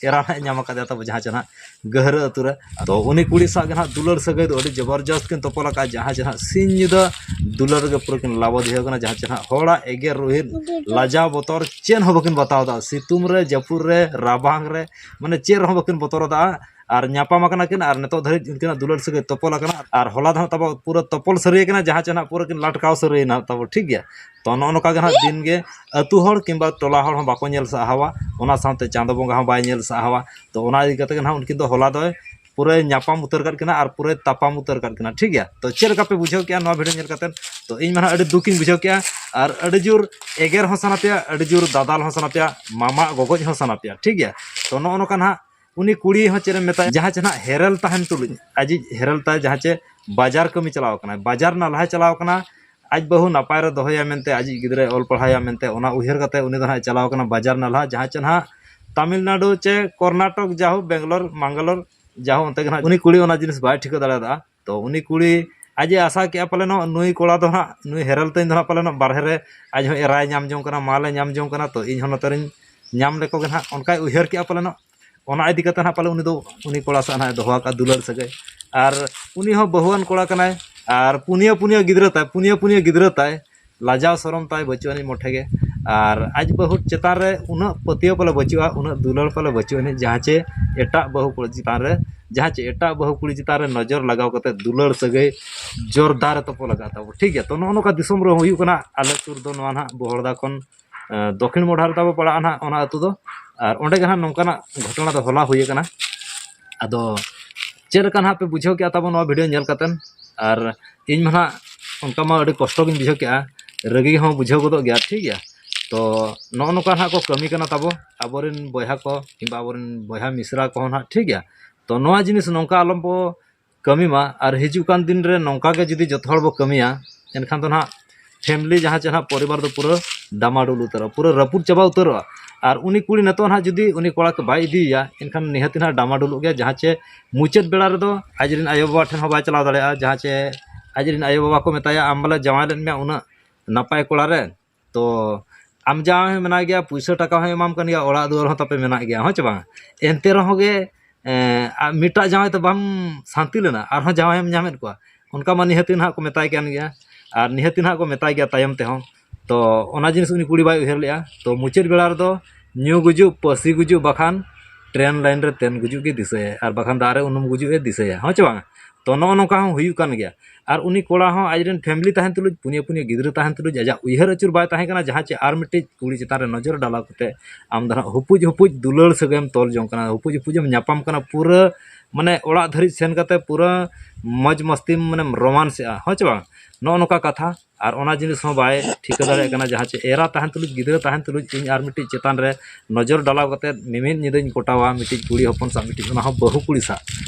ᱮᱨᱟ ᱱᱟᱦᱟᱜ ᱧᱟᱢ ᱟᱠᱟᱫᱮᱭᱟ ᱛᱟᱵᱚ, ᱡᱟᱦᱟᱸ ᱪᱮ ᱱᱟᱦᱟᱜ ᱜᱟᱹᱦᱨᱟᱹ ᱟᱹᱛᱩ ᱨᱮ᱾ ᱛᱚ ᱩᱱᱤ ᱠᱩᱲᱤ ᱥᱟᱶ ᱜᱮ ᱱᱟᱦᱟᱜ ᱫᱩᱞᱟᱹᱲ ᱥᱟᱹᱜᱟᱹᱭ ᱫᱚ ᱟᱹᱰᱤ ᱡᱚᱵᱚᱨᱡᱚᱥᱛ ᱠᱤᱱ ᱛᱚᱯᱚᱞ ᱟᱠᱟᱫᱼᱟ, ᱡᱟᱦᱟᱸ ᱪᱮ ᱱᱟᱦᱟᱜ ᱥᱤᱧ ᱧᱤᱫᱟᱹ ᱫᱩᱞᱟᱹᱲ ᱨᱮᱜᱮ ᱯᱩᱨᱟᱹ ᱠᱤᱱ ᱞᱟᱵᱚᱫᱤᱭᱟᱹ ᱠᱟᱱᱟ, ᱡᱟᱦᱟᱸ ᱪᱮ ᱱᱟᱦᱟᱜ ᱦᱚᱲᱟᱜ ᱮᱜᱮᱨ ᱨᱩᱦᱤᱫ ᱞᱟᱡᱟᱣ ᱵᱚᱛᱚᱨ ᱪᱮᱫ ᱦᱚᱸ ᱵᱟᱹᱠᱤᱱ ᱵᱟᱛᱟᱣ ᱮᱫᱟ, ᱥᱤᱛᱩᱝ ᱨᱮ, ᱡᱟᱹᱯᱩᱫ ᱨᱮ, ᱨᱟᱵᱟᱝ ᱨᱮ, ᱢᱟᱱᱮ ᱪᱮᱫ ᱨᱮᱦᱚᱸ ᱵᱟᱹᱠᱤᱱ ᱵᱚᱛᱚᱨ ᱮᱫᱟ᱾ ᱟᱨ ᱧᱟᱯᱟᱢ ᱟᱠᱟᱱᱟ ᱠᱤᱱ, ᱟᱨ ᱱᱤᱛᱚᱜ ᱫᱷᱟᱹᱨᱤᱡ ᱩᱱᱠᱤᱱᱟᱜ ᱫᱩᱞᱟᱹᱲ ᱥᱟᱹᱜᱟᱹᱭ ᱛᱚᱯᱚᱞ ᱟᱠᱟᱱᱟ᱾ ᱟᱨ ᱦᱚᱞᱟ ᱫᱚ ᱱᱟᱦᱟᱜ ᱛᱟᱵᱚ ᱯᱩᱨᱟᱹ ᱛᱚᱯᱚᱞ ᱥᱟᱹᱨᱤ ᱟᱠᱟᱱᱟ, ᱡᱟᱦᱟᱸ ᱪᱮ ᱱᱟᱦᱟᱜ ᱯᱩᱨᱟᱹ ᱠᱤᱱ ᱞᱟᱴᱠᱟᱣ ᱥᱟᱹᱨᱤᱭᱮᱱᱟ ᱛᱟᱵᱚ, ᱴᱷᱤᱠ ᱜᱮᱭᱟ᱾ ᱛᱚ ᱱᱚᱜᱼᱚ ᱱᱚᱝᱠᱟ ᱜᱮ ᱱᱟᱦᱟᱜ ᱫᱤᱱ ᱜᱮ ᱟᱹᱛᱩ ᱦᱚᱲ ᱠᱤᱝᱵᱟ ᱴᱚᱞᱟ ᱦᱚᱲ ᱦᱚᱸ ᱵᱟᱠᱚ ᱧᱮᱞ ᱥᱟᱦᱟᱣᱟ, ᱚᱱᱟ ᱥᱟᱶᱛᱮ ᱪᱟᱸᱫᱚ ᱵᱚᱸᱜᱟ ᱦᱚᱸ ᱵᱟᱭ ᱧᱮᱞ ᱥᱟᱦᱟᱣᱟ᱾ ᱛᱚ ᱚᱱᱟ ᱤᱫᱤ ᱠᱟᱛᱮ ᱜᱮ ᱱᱟᱦᱟᱜ ᱩᱱᱠᱤᱱ ᱫᱚ ᱦᱚᱞᱟ ᱫᱚᱭ ᱯᱩᱨᱟᱹᱭ ᱧᱟᱯᱟᱢ ᱩᱛᱟᱹᱨ ᱠᱟᱫ ᱠᱤᱱᱟ ᱟᱨ ᱯᱩᱨᱟᱹᱭ ᱛᱟᱯᱟᱢ ᱩᱛᱟᱹᱨ ᱠᱟᱫ ᱠᱤᱱᱟ, ᱴᱷᱤᱠ ᱜᱮᱭᱟ᱾ ᱛᱚ ᱪᱮᱫ ᱞᱮᱠᱟ ᱯᱮ ᱵᱩᱡᱷᱟᱹᱣ ᱠᱮᱜᱼᱟ ᱱᱚᱣᱟ ᱵᱷᱤᱰᱤᱭᱳ ᱧᱮᱞ ᱠᱟᱛᱮ? ᱛᱚ ᱤᱧ ᱢᱟ ᱱᱟᱦᱟᱜ ᱟᱹᱰᱤ ᱫᱩᱠ ᱤᱧ ᱵᱩᱡᱷᱟᱹᱣ ᱠᱮᱜᱼᱟ, ᱟᱨ ᱟᱹᱰᱤ ᱡᱳᱨ ᱮᱜᱮᱨ ᱦᱚᱸ ᱥᱟᱱᱟ ᱯᱮᱭᱟ, ᱟᱹᱰᱤ ᱡᱳᱨ ᱫᱟᱫᱟᱞ ᱦᱚᱸ ᱥᱟᱱᱟ ᱯᱮᱭᱟ, ᱢᱟᱢᱟᱜ ᱜᱚᱜᱚᱡ ᱦᱚᱸ ᱥᱟᱱᱟ ᱯᱮᱭᱟ, ᱴᱷᱤᱠ ᱜᱮᱭᱟ᱾ ᱛᱚ ᱱᱚᱜᱼᱚ ᱱᱚᱝᱠᱟ ᱱᱟᱦᱟᱜ ᱩᱱᱤ ᱠᱩᱲᱤ ᱦᱚᱸ ᱪᱮᱫ ᱮᱢ ᱢᱮᱛᱟᱭᱟ, ᱡᱟᱦᱟᱸ ᱪᱮ ᱱᱟᱦᱟᱜ ᱦᱮᱨᱮᱞ ᱛᱟᱦᱮᱱ ᱛᱩᱞᱩᱡ, ᱟᱡᱤᱡ ᱦᱮᱨᱮᱞ ᱛᱟᱭ ᱡᱟᱦᱟᱸ ᱪᱮ ᱵᱟᱡᱟᱨ ᱠᱟᱹᱢᱤ ᱪᱟᱞᱟᱣ ᱠᱟᱱᱟᱭ, ᱵᱟᱡᱟᱨ ᱱᱟᱞᱦᱟᱭ ᱪᱟᱞᱟᱣ ᱠᱟᱱᱟ, ᱟᱡ ᱵᱟᱹᱦᱩ ᱱᱟᱯᱟᱭ ᱨᱮ ᱫᱚᱦᱚᱭᱟ ᱢᱮᱱᱛᱮ, ᱟᱡᱤᱡ ᱜᱤᱫᱽᱨᱟᱹᱭ ᱚᱞ ᱯᱟᱲᱦᱟᱣᱮᱭᱟ ᱢᱮᱱᱛᱮ, ᱚᱱᱟ ᱩᱭᱦᱟᱹᱨ ᱠᱟᱛᱮ ᱩᱱᱤ ᱫᱚ ᱱᱟᱦᱟᱜ ᱪᱟᱞᱟᱣ ᱠᱟᱱᱟ ᱵᱟᱡᱟᱨ ᱱᱟᱞᱦᱟ, ᱡᱟᱦᱟᱸ ᱪᱮ ᱱᱟᱦᱟᱜ ᱛᱟᱢᱤᱞᱱᱟᱰᱩ ᱪᱮ ᱠᱚᱨᱱᱟᱴᱚᱠ, ᱡᱟᱦᱳᱠ ᱵᱮᱝᱜᱟᱞᱳᱨ ᱢᱟᱝᱜᱟᱞᱳᱨ, ᱡᱟᱦᱳᱠ ᱚᱱᱛᱮ ᱜᱮ ᱱᱟᱦᱟᱜ ᱩᱱᱤ ᱠᱩᱲᱤ ᱚᱱᱟ ᱡᱤᱱᱤᱥ ᱵᱟᱭ ᱴᱷᱤᱠᱟᱹ ᱫᱟᱲᱮᱭᱟᱫᱟ᱾ ᱛᱚ ᱩᱱᱤ ᱠᱩᱲᱤ ᱟᱡ ᱮ ᱟᱥᱟ ᱠᱮᱜᱼᱟ ᱯᱟᱞᱮᱱᱚᱜ ᱱᱩᱭ ᱠᱚᱲᱟ ᱫᱚ ᱱᱟᱦᱟᱜ, ᱱᱩᱭ ᱦᱮᱨᱮᱞ ᱛᱟᱹᱧ ᱫᱚ ᱱᱟᱦᱟᱜ ᱯᱟᱞᱮᱱᱚᱜ ᱵᱟᱨᱦᱮ ᱨᱮ ᱟᱡ ᱦᱚᱸ ᱮᱨᱟᱭ ᱧᱟᱢ ᱡᱚᱝ ᱠᱟᱱᱟ, ᱢᱟᱞᱮ ᱧᱟᱢ ᱡᱚᱝ ᱠᱟᱱᱟ, ᱛᱚ ᱤᱧ ᱦᱚᱸ ᱱᱚᱛᱮ ᱨᱤᱧ ᱧᱟᱢ ᱞᱮᱠᱚ ᱜᱮ ᱱᱟᱦᱟᱜ, ᱚᱱᱠᱟᱭ ᱩᱭᱦᱟᱹᱨ ᱠᱮᱜᱼᱟ ᱯᱟᱞᱮᱱᱚᱜ᱾ ᱚᱱᱟ ᱤᱫᱤ ᱠᱟᱛᱮ ᱱᱟᱦᱟᱜ ᱯᱟᱞᱮ ᱩᱱᱤ ᱫᱚ ᱩᱱᱤ ᱠᱚᱲᱟ ᱥᱟᱶ ᱱᱟᱦᱟᱜ ᱮ ᱫᱚᱦᱚ ᱟᱠᱟᱫ ᱫᱩᱞᱟᱹᱲ ᱥᱟᱹᱜᱟᱹᱭ᱾ ᱟᱨ ᱩᱱᱤ ᱦᱚᱸ ᱵᱟᱹᱦᱩᱣᱟᱱ ᱠᱚᱲᱟ ᱠᱟᱱᱟᱭ, ᱟᱨ ᱯᱩᱱᱭᱟᱹ ᱯᱩᱱᱭᱟᱹ ᱜᱤᱫᱽᱨᱟᱹ ᱛᱟᱭ, ᱯᱩᱱᱭᱟᱹ ᱯᱩᱱᱭᱟᱹ ᱜᱤᱫᱽᱨᱟᱹ ᱛᱟᱭ, ᱞᱟᱡᱟᱣ ᱥᱚᱨᱚᱢ ᱛᱟᱭ ᱵᱟᱹᱪᱩᱜ ᱟᱹᱱᱤᱡ ᱢᱚᱴᱷᱮ ᱜᱮ᱾ ᱟᱨ ᱟᱡ ᱵᱟᱹᱦᱩ ᱪᱮᱛᱟᱱ ᱨᱮ ᱩᱱᱟᱹᱜ ᱯᱟᱹᱛᱭᱟᱹᱣ ᱯᱟᱞᱮ ᱵᱟᱹᱪᱩᱜᱼᱟ, ᱩᱱᱟᱹᱜ ᱫᱩᱞᱟᱹᱲ ᱯᱟᱞᱮ ᱵᱟᱹᱪᱩᱜ ᱟᱹᱱᱤᱡ, ᱡᱟᱦᱟᱸ ᱪᱮ ᱮᱴᱟᱜ ᱵᱟᱹᱦᱩ ᱠᱩᱲᱤ ᱪᱮᱛᱟᱱ ᱨᱮ, ᱡᱟᱦᱟᱸ ᱪᱮ ᱮᱴᱟᱜ ᱵᱟᱹᱦᱩ ᱠᱩᱲᱤ ᱪᱮᱛᱟᱱ ᱨᱮ ᱱᱚᱡᱚᱨ ᱞᱟᱜᱟᱣ ᱠᱟᱛᱮ ᱫᱩᱞᱟᱹᱲ ᱥᱟᱹᱜᱟᱹᱭ ᱡᱳᱨᱫᱟᱨ ᱮ ᱛᱚᱯᱚᱞ ᱟᱠᱟᱫ ᱛᱟᱵᱚ, ᱴᱷᱤᱠ ᱜᱮᱭᱟ᱾ ᱛᱚ ᱱᱚᱜᱼᱚ ᱱᱚᱝᱠᱟ ᱫᱤᱥᱚᱢ ᱨᱮ ᱦᱩᱭᱩᱜ ᱠᱟᱱᱟ, ᱟᱞᱮ ᱥᱩᱨ ᱫᱚ ᱱᱚᱣᱟ ᱱᱟᱦᱟᱜ ᱵᱚᱦᱚᱲᱫᱟ ᱠᱷᱚᱱ ᱫᱚᱠᱷᱤᱱ ᱢᱚᱰᱷᱟ ᱨᱮ ᱛᱟᱵᱚ ᱯᱟᱲᱟᱜᱼᱟ ᱱᱟᱦᱟᱜ ᱚᱱᱟ ᱟᱹᱛᱩ ᱫᱚ᱾ ᱟᱨ ᱚᱸᱰᱮ ᱜᱮ ᱱᱟᱦᱟᱜ ᱱᱚᱝᱠᱟᱱᱟᱜ ᱜᱷᱚᱴᱚᱱᱟ ᱫᱚ ᱦᱚᱞᱟ ᱦᱩᱭ ᱟᱠᱟᱱᱟ᱾ ᱟᱫᱚ ᱪᱮᱫ ᱞᱮᱠᱟ ᱱᱟᱦᱟᱜ ᱯᱮ ᱵᱩᱡᱷᱟᱹᱣ ᱠᱮᱜᱼᱟ ᱛᱟᱵᱚ ᱱᱚᱣᱟ ᱵᱷᱤᱰᱤᱭᱳ ᱧᱮᱞ ᱠᱟᱛᱮᱫ? ᱟᱨ ᱤᱧ ᱢᱟ ᱱᱟᱦᱟᱜ ᱚᱱᱠᱟ ᱢᱟ ᱟᱹᱰᱤ ᱠᱚᱥᱴᱚ ᱜᱤᱧ ᱵᱩᱡᱷᱟᱹᱣ ᱠᱮᱜᱼᱟ, ᱨᱟᱹᱜᱤ ᱦᱚᱸ ᱵᱩᱡᱷᱟᱹᱣ ᱜᱚᱫᱚᱜ ᱜᱮᱭᱟ, ᱴᱷᱤᱠ ᱜᱮᱭᱟ᱾ ᱛᱚ ᱱᱚᱜᱼᱚ ᱱᱚᱝᱠᱟ ᱱᱟᱦᱟᱜ ᱠᱚ ᱠᱟᱹᱢᱤ ᱠᱟᱱᱟ ᱛᱟᱵᱚ ᱟᱵᱚᱨᱮᱱ ᱵᱚᱭᱦᱟ ᱠᱚ ᱠᱤᱝᱵᱟ ᱟᱵᱚᱨᱮᱱ ᱵᱚᱭᱦᱟ ᱢᱤᱥᱨᱟ ᱠᱚᱦᱚᱸ ᱱᱟᱦᱟᱜ, ᱴᱷᱤᱠ ᱜᱮᱭᱟ᱾ ᱛᱚ ᱱᱚᱣᱟ ᱡᱤᱱᱤᱥ ᱱᱚᱝᱠᱟ ᱟᱞᱚᱢ ᱵᱚ ᱠᱟᱹᱢᱤ ᱢᱟ, ᱟᱨ ᱦᱤᱡᱩᱜ ᱠᱟᱱ ᱫᱤᱱ ᱨᱮ ᱱᱚᱝᱠᱟ ᱜᱮ ᱡᱩᱫᱤ ᱡᱚᱛᱚ ᱦᱚᱲ ᱵᱚ ᱠᱟᱹᱢᱤᱭᱟ, ᱮᱱᱠᱷᱟᱱ ᱫᱚ ᱱᱟᱦᱟᱜ family ᱡᱟᱦᱟᱸ ᱪᱮ ᱱᱟᱦᱟᱜ ᱯᱚᱨᱤᱵᱟᱨ ᱫᱚ ᱯᱩᱨᱟᱹ ᱰᱟᱢᱟᱰᱩᱞ ᱩᱛᱟᱹᱨᱚᱜᱼᱟ, ᱯᱩᱨᱟᱹ ᱨᱟᱹᱯᱩᱫ ᱪᱟᱵᱟ ᱩᱛᱟᱹᱨᱚᱜᱼᱟ᱾ ᱟᱨ ᱩᱱᱤ ᱠᱩᱲᱤ ᱱᱤᱛᱚᱜ ᱱᱟᱦᱟᱜ ᱡᱩᱫᱤ ᱩᱱᱤ ᱠᱚᱲᱟ ᱠᱚ ᱵᱟᱭ ᱤᱫᱤᱭᱮᱭᱟ, ᱮᱱᱠᱷᱟᱱ ᱱᱤᱦᱟᱹᱛ ᱱᱟᱦᱟᱜ ᱰᱟᱢᱟᱰᱩᱞᱚᱜ ᱜᱮᱭᱟ᱾ ᱡᱟᱦᱟᱸ ᱪᱮ ᱢᱩᱪᱟᱹᱫ ᱵᱮᱲᱟ ᱨᱮᱫᱚ ᱟᱡᱨᱮᱱ ᱟᱭᱳᱼᱵᱟᱵᱟ ᱴᱷᱮᱱ ᱦᱚᱸ ᱵᱟᱭ ᱪᱟᱞᱟᱣ ᱫᱟᱲᱮᱭᱟᱜᱼᱟ᱾ ᱡᱟᱦᱟᱸ ᱪᱮ ᱟᱡᱨᱮᱱ ᱟᱭᱳᱼᱵᱟᱵᱟ ᱠᱚ ᱢᱮᱛᱟᱭᱟ, "ᱟᱢ ᱵᱚᱞᱮ ᱡᱟᱶᱟᱭ ᱞᱮᱫ ᱢᱮᱭᱟ ᱩᱱᱟᱹᱜ ᱱᱟᱯᱟᱭ ᱠᱚᱲᱟ ᱨᱮ, ᱛᱚ ᱟᱢ ᱡᱟᱶᱟᱭ ᱦᱚᱸ ᱢᱮᱱᱟᱭ ᱜᱮᱭᱟ, ᱯᱩᱭᱥᱟᱹ ᱴᱟᱠᱟ ᱦᱚᱸᱭ ᱮᱢᱟᱢ ᱠᱟᱱ ᱜᱮᱭᱟ, ᱚᱲᱟᱜ ᱫᱩᱣᱟᱹᱨ ᱦᱚᱸ ᱛᱟᱯᱮ ᱢᱮᱱᱟᱜ ᱜᱮᱭᱟ, ᱦᱚᱸ ᱪᱮ ᱵᱟᱝ? ᱮᱱᱛᱮ ᱨᱮᱦᱚᱸ ᱜᱮ ᱮᱸ, ᱟᱨ ᱢᱤᱫᱴᱟᱜ ᱡᱟᱶᱟᱭ ᱛᱮ ᱵᱟᱢ ᱥᱟᱱᱛᱤ ᱞᱮᱱᱟ, ᱟᱨᱦᱚᱸ ᱡᱟᱶᱟᱭᱮᱢ ᱧᱟᱢᱮᱫ ᱠᱚᱣᱟ", ᱚᱱᱠᱟ ᱢᱟ ᱱᱤᱦᱟᱹᱛᱤ ᱱᱟᱦᱟᱜ ᱠᱚ ᱢᱮᱛᱟᱭ ᱠᱟᱱ ᱜᱮᱭᱟ, ᱟᱨ ᱱᱤᱦᱟᱹᱛᱤ ᱱᱟᱦᱟᱜ ᱠᱚ ᱢᱮᱛᱟᱭ ᱜᱮᱭᱟ ᱛᱟᱭᱚᱢ ᱛᱮᱦᱚᱸ᱾ ᱛᱚ ᱚᱱᱟ ᱡᱤᱱᱤᱥ ᱩᱱᱤ ᱠᱩᱲᱤ ᱵᱟᱭ ᱩᱭᱦᱟᱹᱨ ᱞᱮᱜᱼᱟ᱾ ᱛᱚ ᱢᱩᱪᱟᱹᱫ ᱵᱮᱲᱟ ᱨᱮᱫᱚ ᱧᱩ ᱜᱩᱡᱩᱜ, ᱯᱟᱹᱥᱤ ᱜᱩᱡᱩᱜ, ᱵᱟᱠᱷᱟᱱ train line ᱨᱮ ᱛᱮᱱ ᱜᱩᱡᱩᱜ ᱜᱮ ᱫᱤᱥᱟᱹᱭᱟ, ᱟᱨ ᱵᱟᱠᱷᱟᱱ ᱫᱟᱜ ᱨᱮ ᱩᱱᱩᱢ ᱜᱩᱡᱩᱜ ᱮ ᱫᱤᱥᱟᱹᱭᱟ, ᱦᱚᱸ ᱪᱮ ᱵᱟᱝ? ᱛᱚ ᱱᱚᱜᱼᱚ ᱱᱚᱝᱠᱟ ᱦᱚᱸ ᱦᱩᱭᱩᱜ ᱠᱟᱱ ᱜᱮᱭᱟ᱾ ᱟᱨ ᱩᱱᱤ ᱠᱚᱲᱟ ᱦᱚᱸ ᱟᱡᱨᱮᱱ family ᱛᱟᱦᱮᱱ ᱛᱩᱞᱩᱡ, ᱯᱩᱱᱭᱟᱹ ᱯᱩᱱᱭᱟᱹ ᱜᱤᱫᱽᱨᱟᱹ ᱛᱟᱦᱮᱱ ᱛᱩᱞᱩᱡ, ᱟᱡᱟᱜ ᱩᱭᱦᱟᱹᱨ ᱟᱹᱪᱩᱨ ᱵᱟᱭ ᱛᱟᱦᱮᱸ ᱠᱟᱱᱟ, ᱡᱟᱦᱟᱸ ᱪᱮ ᱟᱨ ᱢᱤᱫᱴᱤᱡ ᱠᱩᱲᱤ ᱪᱮᱛᱟᱱ ᱨᱮ ᱱᱚᱡᱚᱨ ᱰᱟᱞᱟᱣ ᱠᱟᱛᱮ ᱟᱢ ᱫᱚ ᱱᱟᱦᱟᱜ ᱦᱩᱯᱩᱡ ᱦᱩᱯᱩᱡ ᱫᱩᱞᱟᱹᱲ ᱥᱟᱹᱜᱟᱹᱭᱮᱢ ᱛᱚᱞ ᱡᱚᱝ ᱠᱟᱱᱟ, ᱦᱩᱯᱩᱡ ᱦᱩᱯᱩᱡ ᱮᱢ ᱧᱟᱯᱟᱢ ᱠᱟᱱᱟ, ᱯᱩᱨᱟᱹ ᱢᱟᱱᱮ ᱚᱲᱟᱜ ᱫᱷᱟᱹᱨᱤᱡ ᱥᱮᱱ ᱠᱟᱛᱮ ᱯᱩᱨᱟᱹ ᱢᱚᱡᱽ ᱢᱟᱥᱛᱤᱢ ᱢᱟᱱᱮᱢ romance ᱮᱜᱼᱟ, ᱦᱚᱸ ᱪᱮ ᱵᱟᱝ? ᱱᱚᱜᱼᱚ ᱱᱚᱝᱠᱟ ᱠᱟᱛᱷᱟ᱾ ᱟᱨ ᱚᱱᱟ ᱡᱤᱱᱤᱥ ᱦᱚᱸ ᱵᱟᱭ ᱴᱷᱤᱠᱟᱹ ᱫᱟᱲᱮᱭᱟᱜ ᱠᱟᱱᱟ, ᱡᱟᱦᱟᱸ ᱪᱮ ᱮᱨᱟ ᱛᱟᱦᱮᱱ ᱛᱩᱞᱩᱡ, ᱜᱤᱫᱽᱨᱟᱹ ᱛᱟᱦᱮᱱ ᱛᱩᱞᱩᱡ ᱤᱧ ᱟᱨ ᱢᱤᱫᱴᱤᱡ ᱪᱮᱛᱟᱱ ᱨᱮ ᱱᱚᱡᱚᱨ ᱰᱟᱞᱟᱣ ᱠᱟᱛᱮ ᱢᱤᱢᱤᱫ ᱧᱤᱫᱟᱹᱧ ᱠᱚᱴᱟᱣᱟ ᱢᱤᱫᱴᱤᱡ ᱠᱩᱲᱤ ᱦᱚᱯᱚᱱ ᱥᱟᱶ, ᱢᱤᱫᱴᱤᱡ ᱚᱱᱟ ᱦᱚᱸ ᱵᱟᱹᱦᱩ ᱠᱩᱲᱤ ᱥᱟᱶ,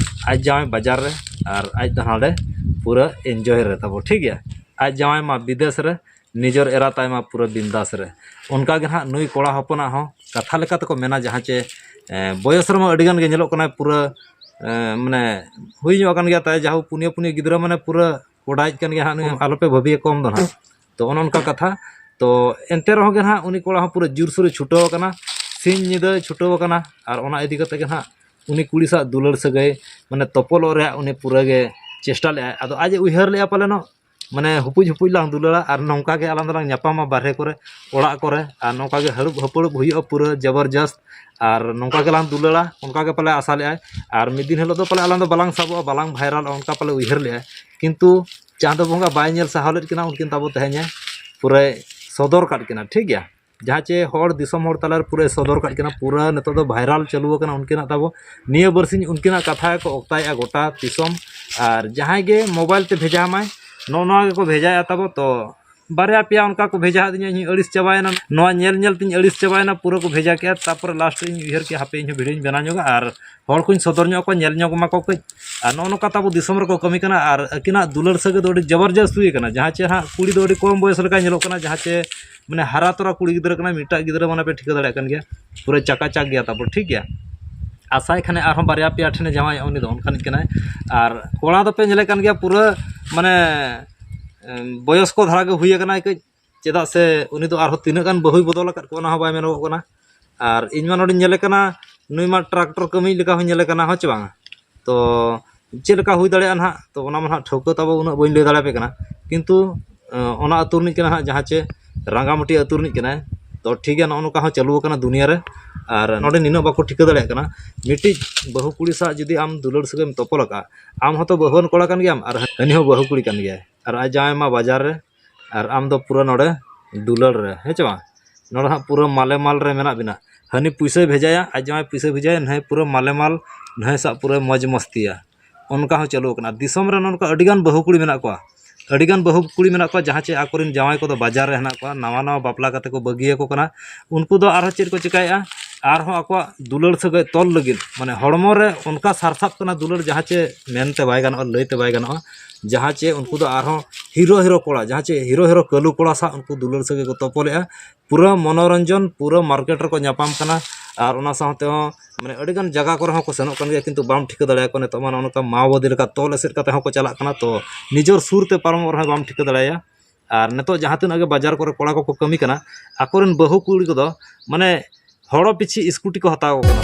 ᱟᱡ ᱡᱟᱶᱟᱭ ᱵᱟᱡᱟᱨ ᱨᱮ ᱟᱨ ᱟᱡ ᱫᱚ ᱱᱟᱰᱮ ᱯᱩᱨᱟᱹ enjoy ᱨᱮ ᱛᱟᱵᱚ, ᱴᱷᱤᱠ ᱜᱮᱭᱟ? ᱟᱡ ᱡᱟᱶᱟᱭ ᱢᱟ ᱵᱤᱫᱮᱥ ᱨᱮ, ᱱᱤᱡᱚᱨ ᱮᱨᱟ ᱛᱟᱭ ᱢᱟ ᱯᱩᱨᱟᱹ ᱵᱤᱱᱫᱟᱥ ᱨᱮ᱾ ᱚᱱᱠᱟ ᱜᱮ ᱱᱟᱦᱟᱜ ᱱᱩᱭ ᱠᱚᱲᱟ ᱦᱚᱯᱚᱱᱟᱜ ᱦᱚᱸ ᱠᱟᱛᱷᱟ ᱞᱮᱠᱟ ᱛᱮᱠᱚ ᱢᱮᱱᱟ, ᱡᱟᱦᱟᱸ ᱪᱮ ᱮᱸ, ᱵᱚᱭᱚᱥ ᱨᱮᱢᱟ ᱟᱹᱰᱤ ᱜᱟᱱ ᱜᱮ ᱧᱮᱞᱚᱜ ᱠᱟᱱᱟᱭ ᱯᱩᱨᱟᱹ, ᱮᱸ, ᱢᱟᱱᱮ ᱦᱩᱭ ᱧᱚᱜ ᱟᱠᱟᱱ ᱜᱮᱭᱟ ᱛᱟᱭ, ᱡᱟᱦᱳ ᱯᱩᱱᱭᱟᱹ ᱯᱩᱱᱭᱟᱹ ᱜᱤᱫᱽᱨᱟᱹ ᱢᱟᱱᱮ ᱯᱩᱨᱟᱹ ᱠᱚᱰᱟᱭᱤᱡ ᱠᱟᱱ ᱜᱮᱭᱟ ᱦᱟᱸᱜ ᱱᱩᱭ, ᱟᱞᱚᱯᱮ ᱵᱷᱟᱹᱵᱤᱭᱟ ᱠᱚᱢ ᱫᱚ ᱱᱟᱦᱟᱜ᱾ ᱛᱚ ᱚᱱᱮ ᱚᱱᱠᱟ ᱠᱟᱛᱷᱟ᱾ ᱛᱚ ᱮᱱᱛᱮ ᱨᱮᱦᱚᱸ ᱜᱮ ᱱᱟᱦᱟᱜ ᱩᱱᱤ ᱠᱚᱲᱟ ᱦᱚᱸ ᱯᱩᱨᱟᱹ ᱡᱳᱨᱥᱳᱨᱮ ᱪᱷᱩᱴᱟᱹᱣ ᱟᱠᱟᱱᱟ, ᱥᱤᱧ ᱧᱤᱫᱟᱹᱭ ᱪᱷᱩᱴᱟᱹᱣ ᱟᱠᱟᱱᱟ᱾ ᱟᱨ ᱚᱱᱟ ᱤᱫᱤ ᱠᱟᱛᱮ ᱜᱮ ᱱᱟᱦᱟᱜ ᱩᱱᱤ ᱠᱩᱲᱤ ᱥᱟᱶ ᱫᱩᱞᱟᱹᱲ ᱥᱟᱹᱜᱟᱹᱭ ᱢᱟᱱᱮ ᱛᱚᱯᱚᱞᱚᱜ ᱨᱮᱭᱟᱜ ᱩᱱᱤ ᱯᱩᱨᱟᱹ ᱜᱮ ᱪᱮᱥᱴᱟ ᱞᱮᱫᱼᱟᱭ᱾ ᱟᱫᱚ ᱟᱡ ᱮ ᱩᱭᱦᱟᱹᱨ ᱞᱮᱫᱼᱟ ᱯᱟᱞᱮᱱᱚᱜ, ᱢᱟᱱᱮ ᱦᱩᱯᱩᱡ ᱦᱩᱯᱩᱡ ᱞᱟᱝ ᱫᱩᱞᱟᱹᱲᱟ ᱟᱨ ᱱᱚᱝᱠᱟ ᱜᱮ ᱟᱞᱟᱝ ᱫᱚᱞᱟᱝ ᱧᱟᱯᱟᱢᱟ ᱵᱟᱨᱦᱮ ᱠᱚᱨᱮ, ᱚᱲᱟᱜ ᱠᱚᱨᱮ, ᱟᱨ ᱱᱚᱝᱠᱟ ᱜᱮ ᱦᱟᱹᱲᱩᱵ ᱦᱟᱹᱯᱟᱹᱲᱩᱵ ᱦᱩᱭᱩᱜᱼᱟ ᱯᱩᱨᱟᱹ ᱡᱚᱵᱚᱨᱡᱚᱥᱛ᱾ ᱟᱨ ᱱᱚᱝᱠᱟ ᱜᱮᱞᱟᱝ ᱫᱩᱞᱟᱹᱲᱟ, ᱚᱱᱠᱟ ᱜᱮ ᱯᱟᱞᱮ ᱟᱥᱟ ᱞᱮᱫᱼᱟᱭ᱾ ᱟᱨ ᱢᱤᱫ ᱫᱤᱱ ᱦᱤᱞᱳᱜ ᱫᱚ ᱯᱟᱞᱮ ᱟᱞᱟᱝ ᱫᱚ ᱵᱟᱞᱟᱝ ᱥᱟᱵᱚᱜᱼᱟ, ᱵᱟᱞᱟᱝ ᱵᱷᱟᱭᱨᱟᱞᱚᱜᱼᱟ, ᱚᱱᱠᱟ ᱯᱟᱞᱮ ᱩᱭᱦᱟᱹᱨ ᱞᱮᱫᱼᱟᱭ᱾ ᱠᱤᱱᱛᱩ ᱪᱟᱸᱫᱚ ᱵᱚᱸᱜᱟ ᱵᱟᱭ ᱧᱮᱞ ᱥᱟᱦᱟᱣ ᱞᱮᱫ ᱠᱤᱱᱟ, ᱩᱱᱠᱤᱱ ᱛᱟᱵᱚ ᱛᱮᱦᱮᱧᱮ ᱯᱩᱨᱟᱹᱭ ᱥᱚᱫᱚᱨ ᱠᱟᱫ ᱠᱤᱱᱟ, ᱴᱷᱤᱠ ᱜᱮᱭᱟ᱾ ᱡᱟᱦᱟᱸ ᱪᱮ ᱦᱚᱲ ᱫᱤᱥᱚᱢ ᱦᱚᱲ ᱛᱟᱞᱟᱨᱮ ᱯᱩᱨᱟᱹᱭ ᱥᱚᱫᱚᱨ ᱠᱟᱫ ᱠᱤᱱᱟ, ᱯᱩᱨᱟᱹ ᱱᱤᱛᱚᱜ ᱫᱚ ᱵᱷᱟᱭᱨᱟᱞ ᱪᱟᱹᱞᱩ ᱟᱠᱟᱱᱟ ᱩᱱᱠᱤᱱᱟᱜ ᱛᱟᱵᱚ᱾ ᱱᱤᱭᱟᱹ ᱵᱟᱨᱥᱤᱧ ᱩᱱᱠᱤᱱᱟᱜ ᱠᱟᱛᱷᱟ ᱜᱮᱠᱚ ᱚᱠᱛᱟᱭᱮᱫᱼᱟ ᱜᱚᱴᱟ ᱫᱤᱥᱚᱢ᱾ ᱟᱨ ᱡᱟᱦᱟᱸᱭ ᱜᱮ ᱢᱳᱵᱟᱭᱤᱞ ᱛᱮ ᱵᱷᱮᱡᱟ ᱟᱢᱟᱭ, ᱱᱚᱜᱼᱚ ᱱᱚᱣᱟ ᱜᱮᱠᱚ ᱵᱷᱮᱡᱟᱭᱮᱫᱼᱟ ᱛᱟᱵᱚ᱾ ᱛᱚ ᱵᱟᱨᱭᱟ ᱯᱮᱭᱟ ᱚᱱᱠᱟ ᱠᱚ ᱵᱷᱮᱡᱟ ᱟᱹᱫᱤᱧᱟ, ᱤᱧ ᱟᱹᱲᱤᱥ ᱪᱟᱵᱟᱭᱮᱱᱟ, ᱱᱚᱣᱟ ᱧᱮᱞ ᱧᱮᱞ ᱛᱤᱧ ᱟᱹᱲᱤᱥ ᱪᱟᱵᱟᱭᱮᱱᱟ, ᱯᱩᱨᱟᱹ ᱠᱚ ᱵᱷᱮᱡᱟ ᱠᱮᱜᱼᱟ᱾ ᱛᱟᱨᱯᱚᱨᱮ ᱞᱟᱥᱴ ᱨᱮ ᱤᱧ ᱩᱭᱦᱟᱹᱨ ᱠᱮᱜᱼᱟ, ᱦᱟᱯᱮ ᱤᱧ ᱦᱚᱸ ᱵᱷᱤᱰᱤᱭᱳᱧ ᱵᱮᱱᱟᱣ ᱧᱚᱜᱟ ᱟᱨ ᱦᱚᱲ ᱠᱚᱧ ᱥᱚᱫᱚᱨ ᱧᱚᱜ ᱠᱚᱣᱟ, ᱧᱮᱞ ᱧᱚᱜ ᱢᱟᱠᱚ ᱠᱟᱹᱡ᱾ ᱟᱨ ᱱᱚᱜᱼᱚ ᱱᱚᱝᱠᱟ ᱛᱟᱵᱚ ᱫᱤᱥᱚᱢ ᱨᱮᱠᱚ ᱠᱟᱹᱢᱤ ᱠᱟᱱᱟ᱾ ᱟᱨ ᱟᱹᱠᱤᱱᱟᱜ ᱫᱩᱞᱟᱹᱲ ᱥᱟᱹᱜᱟᱹᱭ ᱫᱚ ᱟᱹᱰᱤ ᱡᱚᱵᱚᱨᱡᱚᱥᱛ ᱦᱩᱭ ᱠᱟᱱᱟ, ᱡᱟᱦᱟᱸ ᱪᱮ ᱦᱟᱸᱜ ᱠᱩᱲᱤ ᱫᱚ ᱟᱹᱰᱤ ᱠᱚᱢ ᱵᱚᱭᱚᱥ ᱞᱮᱠᱟᱭ ᱧᱮᱞᱚᱜ ᱠᱟᱱᱟ, ᱡᱟᱦᱟᱸ ᱪᱮ ᱢᱟᱱᱮ ᱦᱟᱨᱟ ᱛᱚᱨᱟ ᱠᱩᱲᱤ ᱜᱤᱫᱽᱨᱟᱹ ᱠᱟᱱᱟᱭ, ᱢᱤᱫᱴᱟᱜ ᱜᱤᱫᱽᱨᱟᱹ ᱢᱟᱱᱮ ᱯᱮ ᱴᱷᱤᱠᱟᱹ ᱫᱟᱲᱮᱭᱟᱜ ᱠᱟᱱ ᱜᱮᱭᱟ, ᱯᱩᱨᱟᱹ ᱪᱟᱠᱟ ᱪᱟᱠ ᱜᱮᱭᱟ ᱛᱟᱵᱚ, ᱴᱷᱤᱠ ᱜᱮᱭᱟ᱾ ᱟᱥᱟᱭ ᱠᱷᱟᱱᱮ ᱟᱨᱦᱚᱸ ᱵᱟᱨᱭᱟ ᱯᱮᱭᱟ ᱴᱷᱮᱱᱮ ᱡᱟᱶᱟᱭᱚᱜᱼᱟ, ᱩᱱᱤ ᱫᱚ ᱚᱱᱠᱟᱱᱤᱡ ᱠᱟᱱᱟᱭ᱾ ᱟᱨ ᱠᱚᱲᱟ ᱫᱚᱯᱮ ᱧᱮᱞᱮ ᱠᱟᱱ ᱜᱮᱭᱟ, ᱯᱩᱨᱟᱹ ᱢᱟᱱᱮ ᱮᱢ, ᱵᱚᱭᱚᱥ ᱠᱚ ᱫᱷᱟᱨᱟ ᱜᱮ ᱦᱩᱭ ᱟᱠᱟᱱᱟᱭ ᱠᱟᱹᱡ, ᱪᱮᱫᱟᱜ ᱥᱮ ᱩᱱᱤ ᱫᱚ ᱟᱨᱦᱚᱸ ᱛᱤᱱᱟᱹᱜ ᱜᱟᱱ ᱵᱟᱹᱦᱩᱭ ᱵᱚᱫᱚᱞ ᱟᱠᱟᱫ ᱠᱚᱣᱟ, ᱚᱱᱟ ᱦᱚᱸ ᱵᱟᱭ ᱢᱮᱱᱚᱜᱚᱜ ᱠᱟᱱᱟ᱾ ᱟᱨ ᱤᱧ ᱢᱟ ᱱᱚᱰᱮᱧ ᱧᱮᱞᱮ ᱠᱟᱱᱟ, ᱱᱩᱭ ᱢᱟ ᱴᱨᱟᱠᱴᱚᱨ ᱠᱟᱹᱢᱤ ᱞᱮᱠᱟ ᱦᱚᱸᱧ ᱧᱮᱞᱮ ᱠᱟᱱᱟ, ᱦᱚᱸ ᱪᱮ ᱵᱟᱝᱟ? ᱛᱚ ᱪᱮᱫ ᱞᱮᱠᱟ ᱦᱩᱭ ᱫᱟᱲᱮᱭᱟᱜᱼᱟ ᱱᱟᱦᱟᱜ, ᱛᱚ ᱚᱱᱟ ᱢᱟ ᱱᱟᱦᱟᱜ ᱴᱷᱟᱹᱣᱠᱟᱹ ᱛᱟᱵᱚ ᱩᱱᱟᱹᱜ ᱵᱟᱹᱧ ᱞᱟᱹᱭ ᱫᱟᱲᱮᱭᱟᱯᱮ ᱠᱟᱱᱟ᱾ ᱠᱤᱱᱛᱩ ᱮ, ᱚᱱᱟ ᱟᱹᱛᱩ ᱨᱤᱱᱤᱡ ᱠᱟᱱᱟ ᱦᱟᱸᱜ, ᱡᱟᱦᱟᱸ ᱪᱮ ᱨᱟᱸᱜᱟᱢᱟᱹᱴᱤ ᱟᱹᱛᱩ ᱨᱤᱱᱤᱡ ᱠᱟᱱᱟᱭ᱾ ᱛᱚ ᱴᱷᱤᱠ ᱜᱮᱭᱟ, ᱱᱚᱜᱼᱚ ᱱᱚᱝᱠᱟ ᱦᱚᱸ ᱪᱟᱹᱞᱩ ᱟᱠᱟᱱᱟ ᱫᱩᱱᱤᱭᱟᱹ ᱨᱮ᱾ ᱟᱨ ᱱᱚᱰᱮ ᱱᱤᱱᱟᱹᱜ ᱵᱟᱠᱚ ᱴᱷᱤᱠᱟᱹ ᱫᱟᱲᱮᱭᱟᱜ ᱠᱟᱱᱟ, ᱢᱤᱫᱴᱤᱡ ᱵᱟᱹᱦᱩ ᱠᱩᱲᱤ ᱥᱟᱶ ᱡᱩᱫᱤ ᱟᱢ ᱫᱩᱞᱟᱹᱲ ᱥᱟᱹᱜᱟᱹᱭ ᱮᱢ ᱛᱚᱯᱚᱞ ᱟᱠᱟᱫᱼᱟ, ᱟᱢ ᱦᱚᱸᱛᱚ ᱵᱟᱹᱦᱩᱣᱟᱱ ᱠᱚᱲᱟ ᱠᱟᱱ ᱜᱮᱭᱟᱢ, ᱟᱨ ᱦᱟᱹᱱᱤ ᱦᱚᱸ ᱵᱟᱹᱦᱩ ᱠᱩᱲᱤ ᱠᱟᱱ ᱜᱮᱭᱟᱭ, ᱟᱨ ᱟᱡ ᱡᱟᱶᱟᱭ ᱢᱟ ᱵᱟᱡᱟᱨ ᱨᱮ, ᱟᱨ ᱟᱢ ᱫᱚ ᱯᱩᱨᱟᱹ ᱱᱚᱰᱮ ᱫᱩᱞᱟᱹᱲ ᱨᱮ, ᱦᱮᱸ ᱪᱮ ᱵᱟᱝ? ᱱᱚᱰᱮ ᱦᱟᱸᱜ ᱯᱩᱨᱟᱹ ᱢᱟᱞᱮ ᱢᱟᱞ ᱨᱮ ᱢᱮᱱᱟᱜ ᱵᱤᱱᱟ᱾ ᱦᱟᱹᱱᱤ ᱯᱩᱭᱥᱟᱹᱭ ᱵᱷᱮᱡᱟᱭᱟ, ᱟᱡ ᱡᱟᱶᱟᱭ ᱯᱩᱭᱥᱟᱹᱭ ᱵᱷᱮᱡᱟᱭᱟ, ᱱᱟᱹᱭ ᱯᱩᱨᱟᱹ ᱢᱟᱞᱮ ᱢᱟᱞ, ᱱᱟᱹᱭ ᱥᱟᱜ ᱯᱩᱨᱟᱹ ᱢᱚᱡᱽ ᱢᱚᱥᱛᱤᱭᱟ᱾ ᱚᱱᱠᱟ ᱦᱚᱸ ᱪᱟᱹᱞᱩ ᱟᱠᱟᱱᱟ᱾ ᱫᱤᱥᱚᱢ ᱨᱮ ᱱᱚᱝᱠᱟ ᱟᱹᱰᱤᱜᱟᱱ ᱵᱟᱹᱦᱩ ᱠᱩᱲᱤ ᱢᱮᱱᱟᱜ ᱠᱚᱣᱟ, ᱟᱹᱰᱤᱜᱟᱱ ᱵᱟᱹᱦᱩ ᱠᱩᱲᱤ ᱢᱮᱱᱟᱜ ᱠᱚᱣᱟ, ᱡᱟᱦᱟᱸ ᱪᱮ ᱟᱠᱚᱨᱮᱱ ᱡᱟᱶᱟᱭ ᱠᱚᱫᱚ ᱵᱟᱡᱟᱨ ᱨᱮ ᱦᱮᱱᱟᱜ ᱠᱚᱣᱟ, ᱱᱟᱣᱟ ᱱᱟᱣᱟ ᱵᱟᱯᱞᱟ ᱠᱟᱛᱮ ᱠᱚ ᱵᱟᱹᱜᱤᱭᱟᱠᱚ ᱠᱟᱱᱟ᱾ ᱩᱱᱠᱩ ᱫᱚ ᱟᱨᱦᱚᱸ ᱪᱮᱫ ᱠᱚ ᱪᱤᱠᱟᱹᱭᱮᱫᱼᱟ? ᱟᱨᱦᱚᱸ ᱟᱠᱚᱣᱟᱜ ᱫᱩᱞᱟᱹᱲ ᱥᱟᱹᱜᱟᱹᱭ ᱛᱚᱞ ᱞᱟᱹᱜᱤᱫ, ᱢᱟᱱᱮ ᱦᱚᱲᱢᱚ ᱨᱮ ᱚᱱᱠᱟ ᱥᱟᱨᱥᱟᱜ ᱠᱟᱱᱟ ᱫᱩᱞᱟᱹᱲ, ᱡᱟᱦᱟᱸ ᱪᱮ ᱢᱮᱱᱛᱮ ᱵᱟᱭ ᱜᱟᱱᱚᱜᱼᱟ, ᱞᱟᱹᱭᱛᱮ ᱵᱟᱭ ᱜᱟᱱᱚᱜᱼᱟ᱾ ᱡᱟᱦᱟᱸ ᱪᱮ ᱩᱱᱠᱩ ᱫᱚ ᱟᱨᱦᱚᱸ ᱦᱤᱨᱳ ᱦᱤᱨᱳ ᱠᱚᱲᱟ, ᱡᱟᱦᱟᱸ ᱪᱮ ᱦᱤᱨᱳ ᱦᱤᱨᱳ ᱠᱟᱹᱞᱩ ᱠᱚᱲᱟ ᱥᱟᱶ ᱩᱱᱠᱩ ᱫᱩᱞᱟᱹᱲ ᱥᱟᱹᱜᱟᱹᱭ ᱠᱚ ᱛᱚᱯᱚᱞᱮᱫᱼᱟ᱾ ᱯᱩᱨᱟᱹ ᱢᱚᱱᱳᱨᱚᱧᱡᱚᱱ, ᱯᱩᱨᱟᱹ ᱢᱟᱨᱠᱮᱴ ᱨᱮᱠᱚ ᱧᱟᱯᱟᱢ ᱠᱟᱱᱟ᱾ ᱟᱨ ᱚᱱᱟ ᱥᱟᱶᱛᱮ ᱦᱚᱸ ᱢᱟᱱᱮ ᱟᱹᱰᱤᱜᱟᱱ ᱡᱟᱭᱜᱟ ᱠᱚᱨᱮ ᱦᱚᱸ ᱠᱚ ᱥᱮᱱᱚᱜ ᱠᱟᱱ ᱜᱮᱭᱟ, ᱠᱤᱱᱛᱩ ᱵᱟᱢ ᱴᱷᱤᱠᱟᱹ ᱫᱟᱲᱮᱭᱟᱠᱚᱣᱟ᱾ ᱱᱤᱛᱚᱜ ᱢᱟ ᱱᱚᱜᱼᱚ ᱱᱚᱝᱠᱟ ᱢᱟᱣᱵᱟᱫᱤ ᱞᱮᱠᱟ ᱛᱚᱞ ᱮᱥᱮᱫ ᱠᱟᱛᱮ ᱦᱚᱸᱠᱚ ᱪᱟᱞᱟᱜ ᱠᱟᱱᱟ, ᱛᱚ ᱱᱤᱡᱚᱨ ᱥᱩᱨ ᱛᱮ ᱯᱟᱨᱚᱢᱚᱜ ᱨᱮᱦᱚᱸ ᱵᱟᱢ ᱴᱷᱤᱠᱟᱹ ᱫᱟᱲᱮᱭᱟᱭᱟ᱾ ᱟᱨ ᱱᱤᱛᱚᱜ ᱡᱟᱦᱟᱸ ᱛᱤᱱᱟᱹᱜ ᱜᱮ ᱵᱟᱡᱟᱨ ᱠᱚᱨᱮ ᱠᱚᱲᱟ ᱠᱚᱠᱚ ᱠᱟᱹᱢᱤ ᱠᱟᱱᱟ, ᱟᱠᱚᱨᱮᱱ ᱵᱟᱹᱦᱩ ᱠᱩᱲᱤ ᱠᱚᱫᱚ ᱢᱟᱱᱮ ᱦᱚᱲ ᱯᱤᱪᱷᱤ ᱥᱠᱩᱴᱤ ᱠᱚ ᱦᱟᱛᱟᱣ ᱠᱟᱱᱟ᱾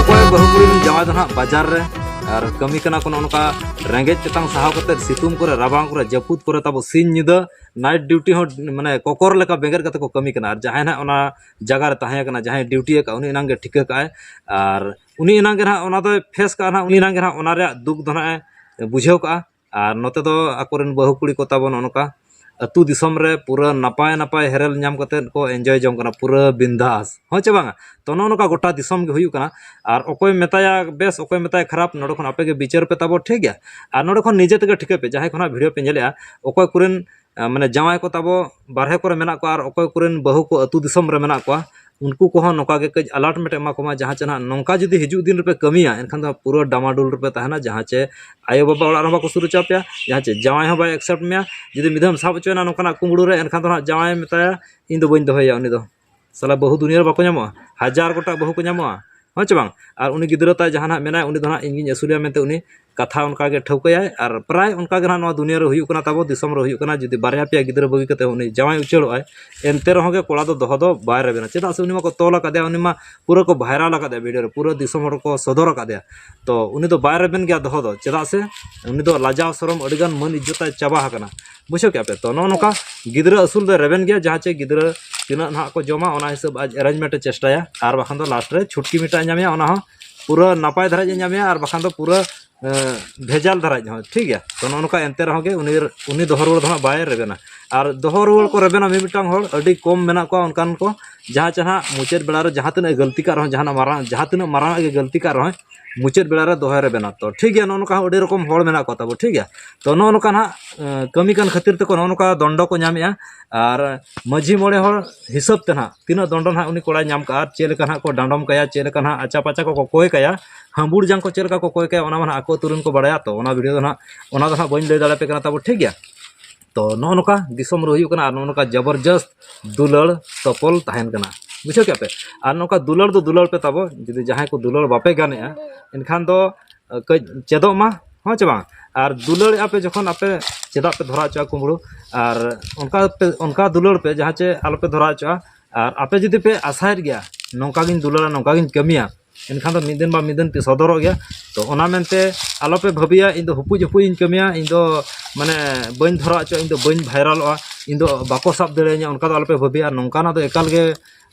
ᱚᱠᱚᱭ ᱵᱟᱹᱦᱩ ᱠᱩᱲᱤ ᱨᱮᱱ ᱡᱟᱶᱟᱭ ᱫᱚ ᱱᱟᱦᱟᱜ ᱵᱟᱡᱟᱨ ᱨᱮ ᱟᱨ ᱠᱟᱹᱢᱤ ᱠᱟᱱᱟ ᱠᱚ ᱱᱚᱜᱼᱚ ᱱᱚᱝᱠᱟ ᱨᱮᱸᱜᱮᱡ ᱛᱮᱛᱟᱝ ᱥᱟᱦᱟᱣ ᱠᱟᱛᱮ, ᱥᱤᱛᱩᱝ ᱠᱚᱨᱮ, ᱨᱟᱵᱟᱝ ᱠᱚᱨᱮ, ᱡᱟᱹᱯᱩᱫ ᱠᱚᱨᱮ, ᱛᱟᱵᱚ ᱥᱤᱧ ᱧᱤᱫᱟᱹ ᱱᱟᱭᱤᱴ ᱰᱤᱭᱩᱴᱤ ᱦᱚᱸ ᱢᱟᱱᱮ ᱠᱚᱠᱚᱨ ᱞᱮᱠᱟ ᱵᱮᱸᱜᱮᱫ ᱠᱟᱛᱮ ᱠᱚ ᱠᱟᱹᱢᱤ ᱠᱟᱱᱟ᱾ ᱟᱨ ᱡᱟᱦᱟᱸᱭ ᱱᱟᱦᱟᱜ ᱚᱱᱟ ᱡᱟᱭᱜᱟ ᱨᱮ ᱛᱟᱦᱮᱸ ᱠᱟᱱᱟ, ᱡᱟᱦᱟᱸᱭ ᱰᱤᱭᱩᱴᱤ ᱟᱠᱟᱫ, ᱩᱱᱤ ᱮᱱᱟᱝ ᱜᱮ ᱴᱷᱤᱠᱟᱹ ᱠᱟᱜᱼᱟᱭ᱾ ᱟᱨ ᱩᱱᱤ ᱮᱱᱟᱝ ᱜᱮ ᱱᱟᱦᱟᱜ ᱚᱱᱟ ᱫᱚᱭ ᱯᱷᱮᱥ ᱠᱟᱜᱼᱟ ᱱᱟᱦᱟᱜ, ᱩᱱᱤ ᱮᱱᱟᱝ ᱜᱮ ᱱᱟᱦᱟᱜ ᱚᱱᱟ ᱨᱮᱭᱟᱜ ᱫᱩᱠ ᱫᱚ ᱱᱟᱦᱟᱜ ᱮ ᱵᱩᱡᱷᱟᱹᱣ ᱠᱟᱜᱼᱟ᱾ ᱟᱨ ᱱᱚᱛᱮ ᱫᱚ ᱟᱠᱚᱨᱮᱱ ᱵᱟᱹᱦᱩ ᱠᱩᱲᱤ ᱠᱚ ᱛᱟᱵᱚ ᱱᱚᱜᱼᱚ ᱱᱚᱝᱠᱟ ᱟᱹᱛᱩ ᱫᱤᱥᱚᱢ ᱨᱮ ᱯᱩᱨᱟᱹ ᱱᱟᱯᱟᱭ ᱱᱟᱯᱟᱭ ᱦᱮᱨᱮᱞ ᱧᱟᱢ ᱠᱟᱛᱮᱫ ᱠᱚ ᱮᱱᱡᱚᱭ ᱡᱚᱝ ᱠᱟᱱᱟ, ᱯᱩᱨᱟᱹ ᱵᱤᱱᱫᱟᱥ, ᱦᱚᱸ ᱪᱮ ᱵᱟᱝᱟ? ᱛᱚ, ᱱᱚᱜᱼᱚ ᱱᱚᱝᱠᱟ ᱜᱚᱴᱟ ᱫᱤᱥᱚᱢ ᱜᱮ ᱦᱩᱭᱩᱜ ᱠᱟᱱᱟ᱾ ᱟᱨ ᱚᱠᱚᱭ ᱢᱮᱛᱟᱭᱟ ᱵᱮᱥ, ᱚᱠᱚᱭ ᱢᱮᱛᱟᱭᱟ ᱠᱷᱟᱨᱟᱯ, ᱱᱚᱰᱮ ᱠᱷᱚᱱ ᱟᱯᱮ ᱜᱮ ᱵᱤᱪᱟᱹᱨ ᱯᱮ ᱛᱟᱵᱚ, ᱴᱷᱤᱠ ᱜᱮᱭᱟ? ᱟᱨ ᱱᱚᱰᱮ ᱠᱷᱚᱱ ᱱᱤᱡᱮ ᱛᱮᱜᱮ ᱴᱷᱤᱠᱟᱹᱭ ᱯᱮ, ᱡᱟᱦᱟᱸᱭ ᱠᱚ ᱱᱟᱦᱟᱜ ᱵᱷᱤᱰᱤᱭᱳ ᱯᱮ ᱧᱮᱞᱮᱜᱼᱟ, ᱚᱠᱚᱭ ᱠᱚᱨᱮᱱ ᱟᱸ, ᱢᱟᱱᱮ ᱡᱟᱶᱟᱭ ᱠᱚ ᱛᱟᱵᱚ ᱵᱟᱨᱦᱮ ᱠᱚᱨᱮ ᱢᱮᱱᱟᱜ ᱠᱚᱣᱟ ᱟᱨ ᱚᱠᱚᱭ ᱠᱚᱨᱮᱱ ᱵᱟᱹᱦᱩ ᱠᱚ ᱟᱹᱛᱩ ᱫᱤᱥᱚᱢ ᱨᱮ ᱢᱮᱱᱟᱜ ᱠᱚᱣᱟ, ᱩᱱᱠᱩ ᱠᱚᱦᱚᱸ ᱱᱚᱝᱠᱟ ᱜᱮ ᱠᱟᱹᱡ ᱟᱞᱟᱨᱴᱢᱮᱱᱴ ᱮᱢᱟ ᱠᱚᱢᱟ᱾ ᱡᱟᱦᱟᱸ ᱪᱮ ᱱᱟᱦᱟᱜ ᱱᱚᱝᱠᱟ ᱡᱩᱫᱤ ᱦᱤᱡᱩᱜ ᱫᱤᱱ ᱨᱮᱯᱮ ᱠᱟᱹᱢᱤᱭᱟ, ᱮᱱᱠᱷᱟᱱ ᱫᱚ ᱯᱩᱨᱟᱹ ᱰᱟᱢᱟᱰᱩᱞ ᱨᱮᱯᱮ ᱛᱟᱦᱮᱱᱟ᱾ ᱡᱟᱦᱟᱸ ᱪᱮ ᱟᱭᱳᱼᱵᱟᱵᱟ ᱚᱲᱟᱜ ᱨᱮᱦᱚᱸ ᱵᱟᱠᱚ ᱥᱩᱨ ᱦᱚᱪᱚ ᱟᱯᱮᱭᱟ, ᱡᱟᱦᱟᱸ ᱪᱮ ᱡᱟᱶᱟᱭ ᱦᱚᱸ ᱵᱟᱭ ᱮᱠᱥᱮᱯᱴ ᱢᱮᱭᱟ᱾ ᱡᱩᱫᱤ ᱢᱤᱫ ᱫᱷᱟᱣ ᱮᱢ ᱥᱟᱵ ᱦᱚᱪᱚᱭᱮᱱᱟ ᱱᱚᱝᱠᱟᱱᱟᱜ ᱠᱩᱢᱵᱽᱲᱩ ᱨᱮ, ᱮᱱᱠᱷᱟᱱ ᱫᱚ ᱱᱟᱦᱟᱜ ᱡᱟᱶᱟᱭ ᱢᱮᱛᱟᱭᱟ, "ᱤᱧ ᱫᱚ ᱵᱟᱹᱧ ᱫᱚᱦᱚᱭᱮᱭᱟ ᱩᱱᱤ ᱫᱚ, ᱥᱟᱞᱟ ᱵᱟᱹᱦᱩ ᱫᱩᱱᱤᱭᱟᱹ ᱨᱮ ᱵᱟᱠᱚ ᱧᱟᱢᱚᱜᱼᱟ, ᱦᱟᱡᱟᱨ ᱜᱚᱴᱟᱝ ᱵᱟᱹᱦᱩ ᱠᱚ ᱧᱟᱢᱚᱜᱼᱟ", ᱦᱚᱸ ᱪᱮ ᱵᱟᱝ? ᱟᱨ ᱩᱱᱤ ᱜᱤᱫᱽᱨᱟᱹ ᱛᱟᱭ ᱡᱟᱦᱟᱸ ᱱᱟᱦᱟᱜ ᱢᱮᱱᱟᱭ, ᱩᱱᱤ ᱫᱚ ᱱᱟᱦᱟᱜ ᱤᱧ ᱜᱤᱧ ᱟᱹᱥᱩᱞᱮᱭᱟ ᱢᱮᱱᱛᱮ ᱩᱱᱤ ᱠᱟᱛᱷᱟ ᱚᱱᱠᱟ ᱜᱮ ᱴᱷᱟᱹᱣᱠᱟᱹᱭᱟᱭ᱾ ᱟᱨ ᱯᱨᱟᱭ ᱚᱱᱠᱟ ᱜᱮ ᱱᱟᱦᱟᱜ ᱱᱚᱣᱟ ᱫᱩᱱᱤᱭᱟᱹ ᱨᱮ ᱦᱩᱭᱩᱜ ᱠᱟᱱᱟ, ᱛᱟᱵᱚ ᱫᱤᱥᱚᱢ ᱨᱮ ᱦᱩᱭᱩᱜ ᱠᱟᱱᱟ᱾ ᱡᱩᱫᱤ ᱵᱟᱨᱭᱟ ᱯᱮᱭᱟ ᱜᱤᱫᱽᱨᱟᱹ ᱵᱟᱹᱜᱤ ᱠᱟᱛᱮ ᱩᱱᱤ ᱡᱟᱶᱟᱭ ᱩᱪᱟᱹᱲᱚᱜᱼᱟᱭ, ᱮᱱᱛᱮ ᱨᱮᱦᱚᱸ ᱜᱮ ᱠᱚᱲᱟ ᱫᱚ ᱫᱚᱦᱚ ᱫᱚ ᱵᱟᱭ ᱨᱮᱵᱮᱱᱟ᱾ ᱪᱮᱫᱟᱜ ᱥᱮ ᱩᱱᱤ ᱢᱟᱠᱚ ᱛᱚᱞ ᱟᱠᱟᱫᱮᱭᱟ, ᱩᱱᱤ ᱢᱟ ᱯᱩᱨᱟᱹ ᱠᱚ ᱵᱷᱟᱭᱨᱟᱞ ᱟᱠᱟᱫᱮᱭᱟ ᱵᱷᱤᱰᱤᱭᱳ ᱨᱮ, ᱯᱩᱨᱟᱹ ᱫᱤᱥᱚᱢ ᱦᱚᱲ ᱠᱚ ᱥᱚᱫᱚᱨ ᱟᱠᱟᱫᱮᱭᱟ᱾ ᱛᱚ ᱩᱱᱤ ᱫᱚ ᱵᱟᱭ ᱨᱮᱵᱮᱱ ᱜᱮᱭᱟ ᱫᱚᱦᱚ ᱫᱚ, ᱪᱮᱫᱟᱜ ᱥᱮ ᱩᱱᱤ ᱫᱚ ᱞᱟᱡᱟᱣ ᱥᱚᱨᱚᱢ ᱟᱹᱰᱤᱜᱟᱱ ᱢᱟᱹᱱ ᱤᱡᱽᱡᱚᱛ ᱛᱟᱭ ᱪᱟᱵᱟ ᱟᱠᱟᱱᱟ᱾ ᱵᱩᱡᱷᱟᱹᱣ ᱠᱮᱜᱼᱟ ᱯᱮ? ᱛᱚ ᱱᱚᱜᱼᱚ ᱱᱚᱝᱠᱟ ᱜᱤᱫᱽᱨᱟᱹ ᱟᱹᱥᱩᱞ ᱫᱚᱭ ᱨᱮᱵᱮᱱ ᱜᱮᱭᱟ, ᱡᱟᱦᱟᱸ ᱪᱮ ᱜᱤᱫᱽᱨᱟᱹ ᱛᱤᱱᱟᱹᱜ ᱱᱟᱦᱟᱜ ᱠᱚ ᱡᱚᱢᱟ, ᱚᱱᱟ ᱦᱤᱥᱟᱹᱵ ᱟᱡ ᱮᱨᱮᱧᱡᱽᱢᱮᱱᱴ ᱮ ᱪᱮᱥᱴᱟᱭᱟ, ᱟᱨ ᱵᱟᱠᱷᱟᱱ ᱫᱚ ᱞᱟᱥᱴ ᱨᱮ ᱪᱷᱩᱴᱠᱤ ᱢᱤᱫᱴᱟᱝ ᱧᱟᱢᱮᱭᱟ, ᱚᱱᱟ ᱦᱚᱸ ᱯᱩᱨᱟᱹ ᱱᱟᱯᱟᱭ ᱫᱷᱟᱨᱟ ᱧᱟᱢᱮᱭᱟ, ᱟᱨ ᱵᱟᱠᱷᱟᱱ ᱫᱚ ᱯᱩᱨᱟᱹ, ᱮᱸ, ᱵᱷᱮᱡᱟᱞ ᱫᱷᱟᱨᱟ ᱦᱚᱸ, ᱴᱷᱤᱠ ᱜᱮᱭᱟ᱾ ᱛᱚ ᱱᱚᱜᱼᱚ ᱱᱚᱝᱠᱟ ᱮᱱᱛᱮ ᱨᱮᱦᱚᱸ ᱜᱮ ᱩᱱᱤ, ᱩᱱᱤ ᱫᱚᱦᱚ ᱨᱩᱣᱟᱹᱲ ᱫᱚ ᱦᱟᱸᱜ ᱵᱟᱭ ᱨᱮᱵᱮᱱᱟ᱾ ᱟᱨ ᱫᱚᱦᱚ ᱨᱩᱣᱟᱹᱲ ᱠᱚ ᱨᱮᱵᱮᱱᱟ ᱢᱤᱢᱤᱫᱴᱟᱝ ᱦᱚᱲ, ᱟᱹᱰᱤ ᱠᱚᱢ ᱢᱮᱱᱟᱜ ᱠᱚᱣᱟ ᱚᱱᱠᱟᱱ ᱠᱚ, ᱡᱟᱦᱟᱸ ᱪᱮ ᱱᱟᱦᱟᱜ ᱢᱩᱪᱟᱹᱫ ᱵᱮᱲᱟ ᱨᱮ ᱡᱟᱦᱟᱸ ᱛᱤᱱᱟᱹᱜ ᱜᱟᱹᱞᱛᱤ ᱠᱟᱜ ᱨᱮᱦᱚᱸ, ᱡᱟᱦᱟᱱᱟᱜ ᱢᱟᱨᱟᱝ, ᱡᱟᱦᱟᱸ ᱛᱤᱱᱟᱹᱜ ᱢᱟᱨᱟᱝ ᱟᱜ ᱜᱮ ᱜᱟᱹᱞᱛᱤ ᱠᱟᱜ ᱨᱮᱦᱚᱸ, ᱢᱩᱪᱟᱹᱫ ᱵᱮᱲᱟ ᱨᱮ ᱫᱚᱦᱚᱭ ᱨᱮᱵᱮᱱᱟ᱾ ᱛᱚ ᱴᱷᱤᱠ ᱜᱮᱭᱟ, ᱱᱚᱜᱼᱚ ᱱᱚᱝᱠᱟ ᱦᱚᱸ ᱟᱹᱰᱤ ᱨᱚᱠᱚᱢ ᱦᱚᱲ ᱢᱮᱱᱟᱜ ᱠᱚᱣᱟ ᱛᱟᱵᱚ, ᱴᱷᱤᱠ ᱜᱮᱭᱟ᱾ ᱛᱚ ᱱᱚᱜᱼᱚ ᱱᱚᱝᱠᱟ ᱱᱟᱦᱟᱜ, ᱮᱸ, ᱠᱟᱹᱢᱤ ᱠᱟᱱ ᱠᱷᱟᱹᱛᱤᱨ ᱛᱮᱠᱚ ᱱᱚᱜᱼᱚ ᱱᱚᱝᱠᱟ ᱫᱚᱱᱰᱚ ᱠᱚ ᱧᱟᱢᱮᱜᱼᱟ᱾ ᱟᱨ ᱢᱟᱹᱡᱷᱤ ᱢᱚᱬᱮ ᱦᱚᱲ ᱦᱤᱥᱟᱹᱵ ᱛᱮ ᱱᱟᱦᱟᱜ ᱛᱤᱱᱟᱹᱜ ᱫᱚᱱᱰᱚ ᱱᱟᱦᱟᱜ ᱩᱱᱤ ᱠᱚᱲᱟᱭ ᱧᱟᱢ ᱠᱟᱜᱼᱟ, ᱟᱨ ᱪᱮᱫ ᱞᱮᱠᱟ ᱱᱟᱦᱟᱜ ᱠᱚ ᱰᱟᱸᱰᱚᱢ ᱠᱟᱭᱟ, ᱪᱮᱫ ᱞᱮᱠᱟ ᱱᱟᱦᱟᱜ ᱟᱪᱟ ᱯᱟᱪᱟ ᱠᱚᱠᱚ ᱠᱚᱭ ᱠᱟᱭᱟ, ᱦᱟᱺᱵᱩᱲ ᱡᱟᱝ ᱠᱚ ᱪᱮᱫ ᱞᱮᱠᱟ ᱠᱚ ᱠᱚᱭ ᱠᱟᱭᱟ, ᱚᱱᱟ ᱢᱟ ᱱᱟᱦᱟᱜ ᱟᱠᱚ ᱟᱹᱛᱩ ᱨᱮᱱ ᱠᱚ ᱵᱟᱲᱟᱭᱟ᱾ ᱛᱚ ᱚᱱᱟ ᱵᱷᱤᱰᱤᱭᱳ ᱫᱚ ᱱᱟᱦᱟᱜ, ᱚᱱᱟ ᱫᱚ ᱱᱟᱦᱟᱜ ᱵᱟᱹᱧ ᱞᱟᱹᱭ ᱫᱟᱲᱮᱭᱟᱯᱮ ᱠᱟᱱᱟ ᱛᱟᱵᱚ, ᱴᱷᱤᱠ ᱜᱮᱭᱟ᱾ ᱛᱚ ᱱᱚᱜᱼᱚ ᱱᱚᱝᱠᱟ ᱫᱤᱥᱚᱢ ᱨᱮ ᱦᱩᱭᱩᱜ ᱠᱟᱱᱟ, ᱟᱨ ᱱᱚᱜᱼᱚ ᱱᱚᱝᱠᱟ ᱡᱚᱵᱚᱨᱡᱚᱥᱛ ᱫᱩᱞᱟᱹᱲ ᱛᱚᱯᱚᱞ ᱛᱟᱦᱮᱱ ᱠᱟᱱᱟ, ᱵᱩᱡᱷᱟᱹᱣ ᱠᱮᱜᱼᱟ ᱯᱮ? ᱟᱨ ᱱᱚᱝᱠᱟ ᱫᱩᱞᱟᱹᱲ ᱫᱚ ᱫᱩᱞᱟᱹᱲ ᱯᱮ ᱛᱟᱵᱚ, ᱡᱩᱫᱤ ᱡᱟᱦᱟᱸᱭ ᱠᱚ ᱫᱩᱞᱟᱹᱲ ᱵᱟᱯᱮ ᱜᱟᱱᱮᱜᱼᱟ, ᱮᱱᱠᱷᱟᱱ ᱫᱚ, ᱟᱹ, ᱠᱟᱹᱡ ᱪᱮᱫᱚᱜ ᱢᱟ, ᱦᱚᱸ ᱪᱮ ᱵᱟᱝ? ᱟᱨ ᱫᱩᱞᱟᱹᱲᱮᱜᱼᱟ ᱯᱮ ᱡᱚᱠᱷᱚᱱ, ᱟᱯᱮ ᱪᱮᱫᱟᱜ ᱯᱮ ᱫᱷᱚᱨᱟᱣ ᱦᱚᱪᱚᱜᱼᱟ ᱠᱩᱢᱵᱽᱲᱩ? ᱟᱨ ᱚᱱᱠᱟ ᱯᱮ, ᱚᱱᱠᱟ ᱫᱩᱞᱟᱹᱲ ᱯᱮ ᱡᱟᱦᱟᱸ ᱪᱮ ᱟᱞᱚᱯᱮ ᱫᱷᱚᱨᱟᱣ ᱦᱚᱪᱚᱜᱼᱟ᱾ ᱟᱨ ᱟᱯᱮ ᱡᱩᱫᱤ ᱯᱮ ᱟᱥᱟᱭᱮᱫ ᱜᱮᱭᱟ, ᱱᱚᱝᱠᱟ ᱜᱤᱧ ᱫᱩᱞᱟᱹᱲᱟ, ᱱᱚᱝᱠᱟ ᱜᱤᱧ ᱠᱟᱹᱢᱤᱭᱟ, ᱮᱱᱠᱷᱟᱱ ᱫᱚ ᱢᱤᱫ ᱫᱤᱱ ᱵᱟ ᱢᱤᱫ ᱫᱤᱱ ᱯᱮ ᱥᱚᱫᱚᱨᱚᱜ ᱜᱮᱭᱟ᱾ ᱛᱚ ᱚᱱᱟ ᱢᱮᱱᱛᱮ ᱟᱞᱚᱯᱮ ᱵᱷᱟᱹᱵᱤᱭᱟ ᱤᱧ ᱫᱚ ᱦᱩᱯᱩᱡ ᱦᱩᱯᱩᱡ ᱤᱧ ᱠᱟᱹᱢᱤᱭᱟ, ᱤᱧ ᱫᱚ ᱢᱟᱱᱮ ᱵᱟᱹᱧ ᱫᱷᱚᱨᱟᱣ ᱦᱚᱪᱚᱜᱼᱟ, ᱤᱧ ᱫᱚ ᱵᱟᱹᱧ ᱵᱷᱟᱭᱨᱟᱞᱚᱜᱼᱟ, ᱤᱧ ᱫᱚ ᱵᱟᱠᱚ ᱥᱟᱵ ᱫᱟᱲᱮᱭᱟᱹᱧᱟ, ᱚᱱᱠᱟ ᱫᱚ ᱟᱞᱚᱯᱮ ᱵᱷᱟᱹᱵᱤᱭᱟ᱾ ᱱᱚᱝᱠᱟᱱᱟᱜ ᱫᱚ ᱮᱠᱟᱞ ᱜᱮ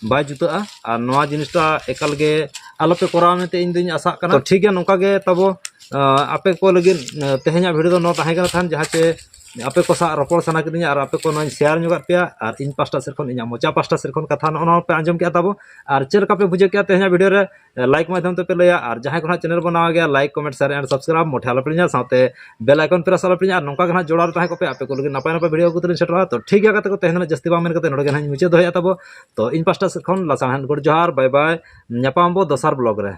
ᱵᱟᱭ ᱡᱩᱛᱟᱹᱜᱼᱟ᱾ ᱟᱨ ᱱᱚᱣᱟ ᱡᱤᱱᱤᱥᱴᱟ ᱮᱠᱟᱞ ᱜᱮ ᱟᱞᱚᱯᱮ ᱠᱚᱨᱟᱣᱟ ᱢᱮᱱᱛᱮ ᱤᱧ ᱫᱩᱧ ᱟᱥᱟᱜ ᱠᱟᱱᱟ᱾ ᱛᱚ ᱴᱷᱤᱠ ᱜᱮᱭᱟ, ᱱᱚᱝᱠᱟ ᱜᱮ ᱛᱟᱵᱚ ᱟᱸ, ᱟᱯᱮ ᱠᱚ ᱞᱟᱹᱜᱤᱫ ᱟᱸ, ᱛᱮᱦᱮᱧᱟᱜ ᱵᱷᱤᱰᱤᱭᱳ ᱫᱚ ᱱᱚᱣᱟ ᱛᱟᱦᱮᱸ ᱠᱟᱱᱟ ᱛᱟᱦᱮᱸᱫ, ᱡᱟᱦᱟᱸ ᱪᱮ ᱟᱯᱮ ᱠᱚ ᱥᱟᱶ ᱨᱚᱯᱚᱲ ᱥᱟᱱᱟ ᱠᱤᱫᱤᱧᱟ ᱟᱨ ᱟᱯᱮ ᱠᱚ ᱱᱚᱣᱟᱧ ᱥᱮᱭᱟᱨ ᱧᱚᱜᱟᱫ ᱯᱮᱭᱟ᱾ ᱟᱨ ᱤᱧ ᱯᱟᱥᱴᱟ ᱥᱮᱫ ᱠᱷᱚᱱ, ᱤᱧᱟᱹᱜ ᱢᱚᱪᱟ ᱯᱟᱥᱴᱟ ᱥᱮᱫ ᱠᱷᱚᱱ ᱠᱟᱛᱷᱟ ᱱᱚᱜᱼᱚ ᱱᱚᱣᱟ ᱯᱮ ᱟᱸᱡᱚᱢ ᱠᱮᱫᱟ ᱛᱟᱵᱚ᱾ ᱟᱨ ᱪᱮᱫ ᱞᱮᱠᱟ ᱯᱮ ᱵᱩᱡᱷᱟᱹᱣ ᱠᱮᱫᱟ ᱛᱮᱦᱮᱧᱟᱜ ᱵᱷᱤᱰᱤᱭᱳ ᱨᱮ, ᱞᱟᱭᱤᱠ ᱢᱟᱫᱽᱫᱷᱚᱢ ᱛᱮᱯᱮ ᱞᱟᱹᱭᱟ᱾ ᱟᱨ ᱡᱟᱦᱟᱸᱭ ᱠᱚ ᱱᱟᱦᱟᱜ ᱪᱮᱱᱮᱞ ᱵᱚ ᱱᱟᱣᱟ ᱜᱮᱭᱟ, like, comment, share and subscribe ᱢᱚᱴᱷᱮ ᱟᱞᱚᱯᱮ ᱦᱤᱲᱤᱧᱟ, ᱥᱟᱶᱛᱮ ᱵᱮᱞ ᱟᱭᱠᱚᱱ ᱯᱨᱮᱥ ᱟᱞᱚᱯᱮ ᱦᱤᱲᱤᱧᱟ᱾ ᱟᱨ ᱱᱚᱝᱠᱟ ᱜᱮ ᱱᱟᱦᱟᱜ ᱡᱚᱲᱟᱣ ᱨᱮ ᱛᱟᱦᱮᱸ ᱠᱚᱜ ᱯᱮ, ᱟᱯᱮ ᱠᱚ ᱞᱟᱹᱜᱤᱫ ᱱᱟᱯᱟᱭ ᱱᱟᱯᱟᱭ ᱵᱷᱤᱰᱤᱭᱳ ᱟᱹᱜᱩ ᱠᱟᱛᱮ ᱞᱤᱧ ᱥᱮᱴᱮᱨᱚᱜᱼᱟ᱾ ᱛᱚ ᱴᱷᱤᱠ ᱜᱮᱭᱟ ᱜᱟᱛᱮ ᱠᱚ, ᱛᱮᱦᱮᱧ ᱫᱚ ᱱᱟᱦᱟᱜ ᱡᱟᱹᱥᱛᱤ ᱵᱟᱝ ᱢᱮᱱ ᱠᱟᱛᱮ ᱱᱚᱰᱮ ᱜᱮ ᱱᱟᱦᱟᱜ ᱤᱧ ᱢᱩᱪᱟᱹᱫ ᱫᱚᱦᱚᱭᱮᱫᱼᱟ ᱛᱟᱵᱚ᱾ ᱛᱚ ᱤᱧ ᱯᱟᱥᱴᱟ ᱥᱮᱫ ᱠᱷᱚᱱ ᱞᱟᱥᱟᱲᱦᱮᱫ ᱜᱚᱰ ᱡᱚᱦᱟᱨ, ᱵᱟᱭ ᱵᱟᱭ, ᱧᱟᱯᱟᱢ ᱟᱵᱚ ᱫᱚᱥᱟᱨ ᱵᱞᱚᱜ ᱨᱮ᱾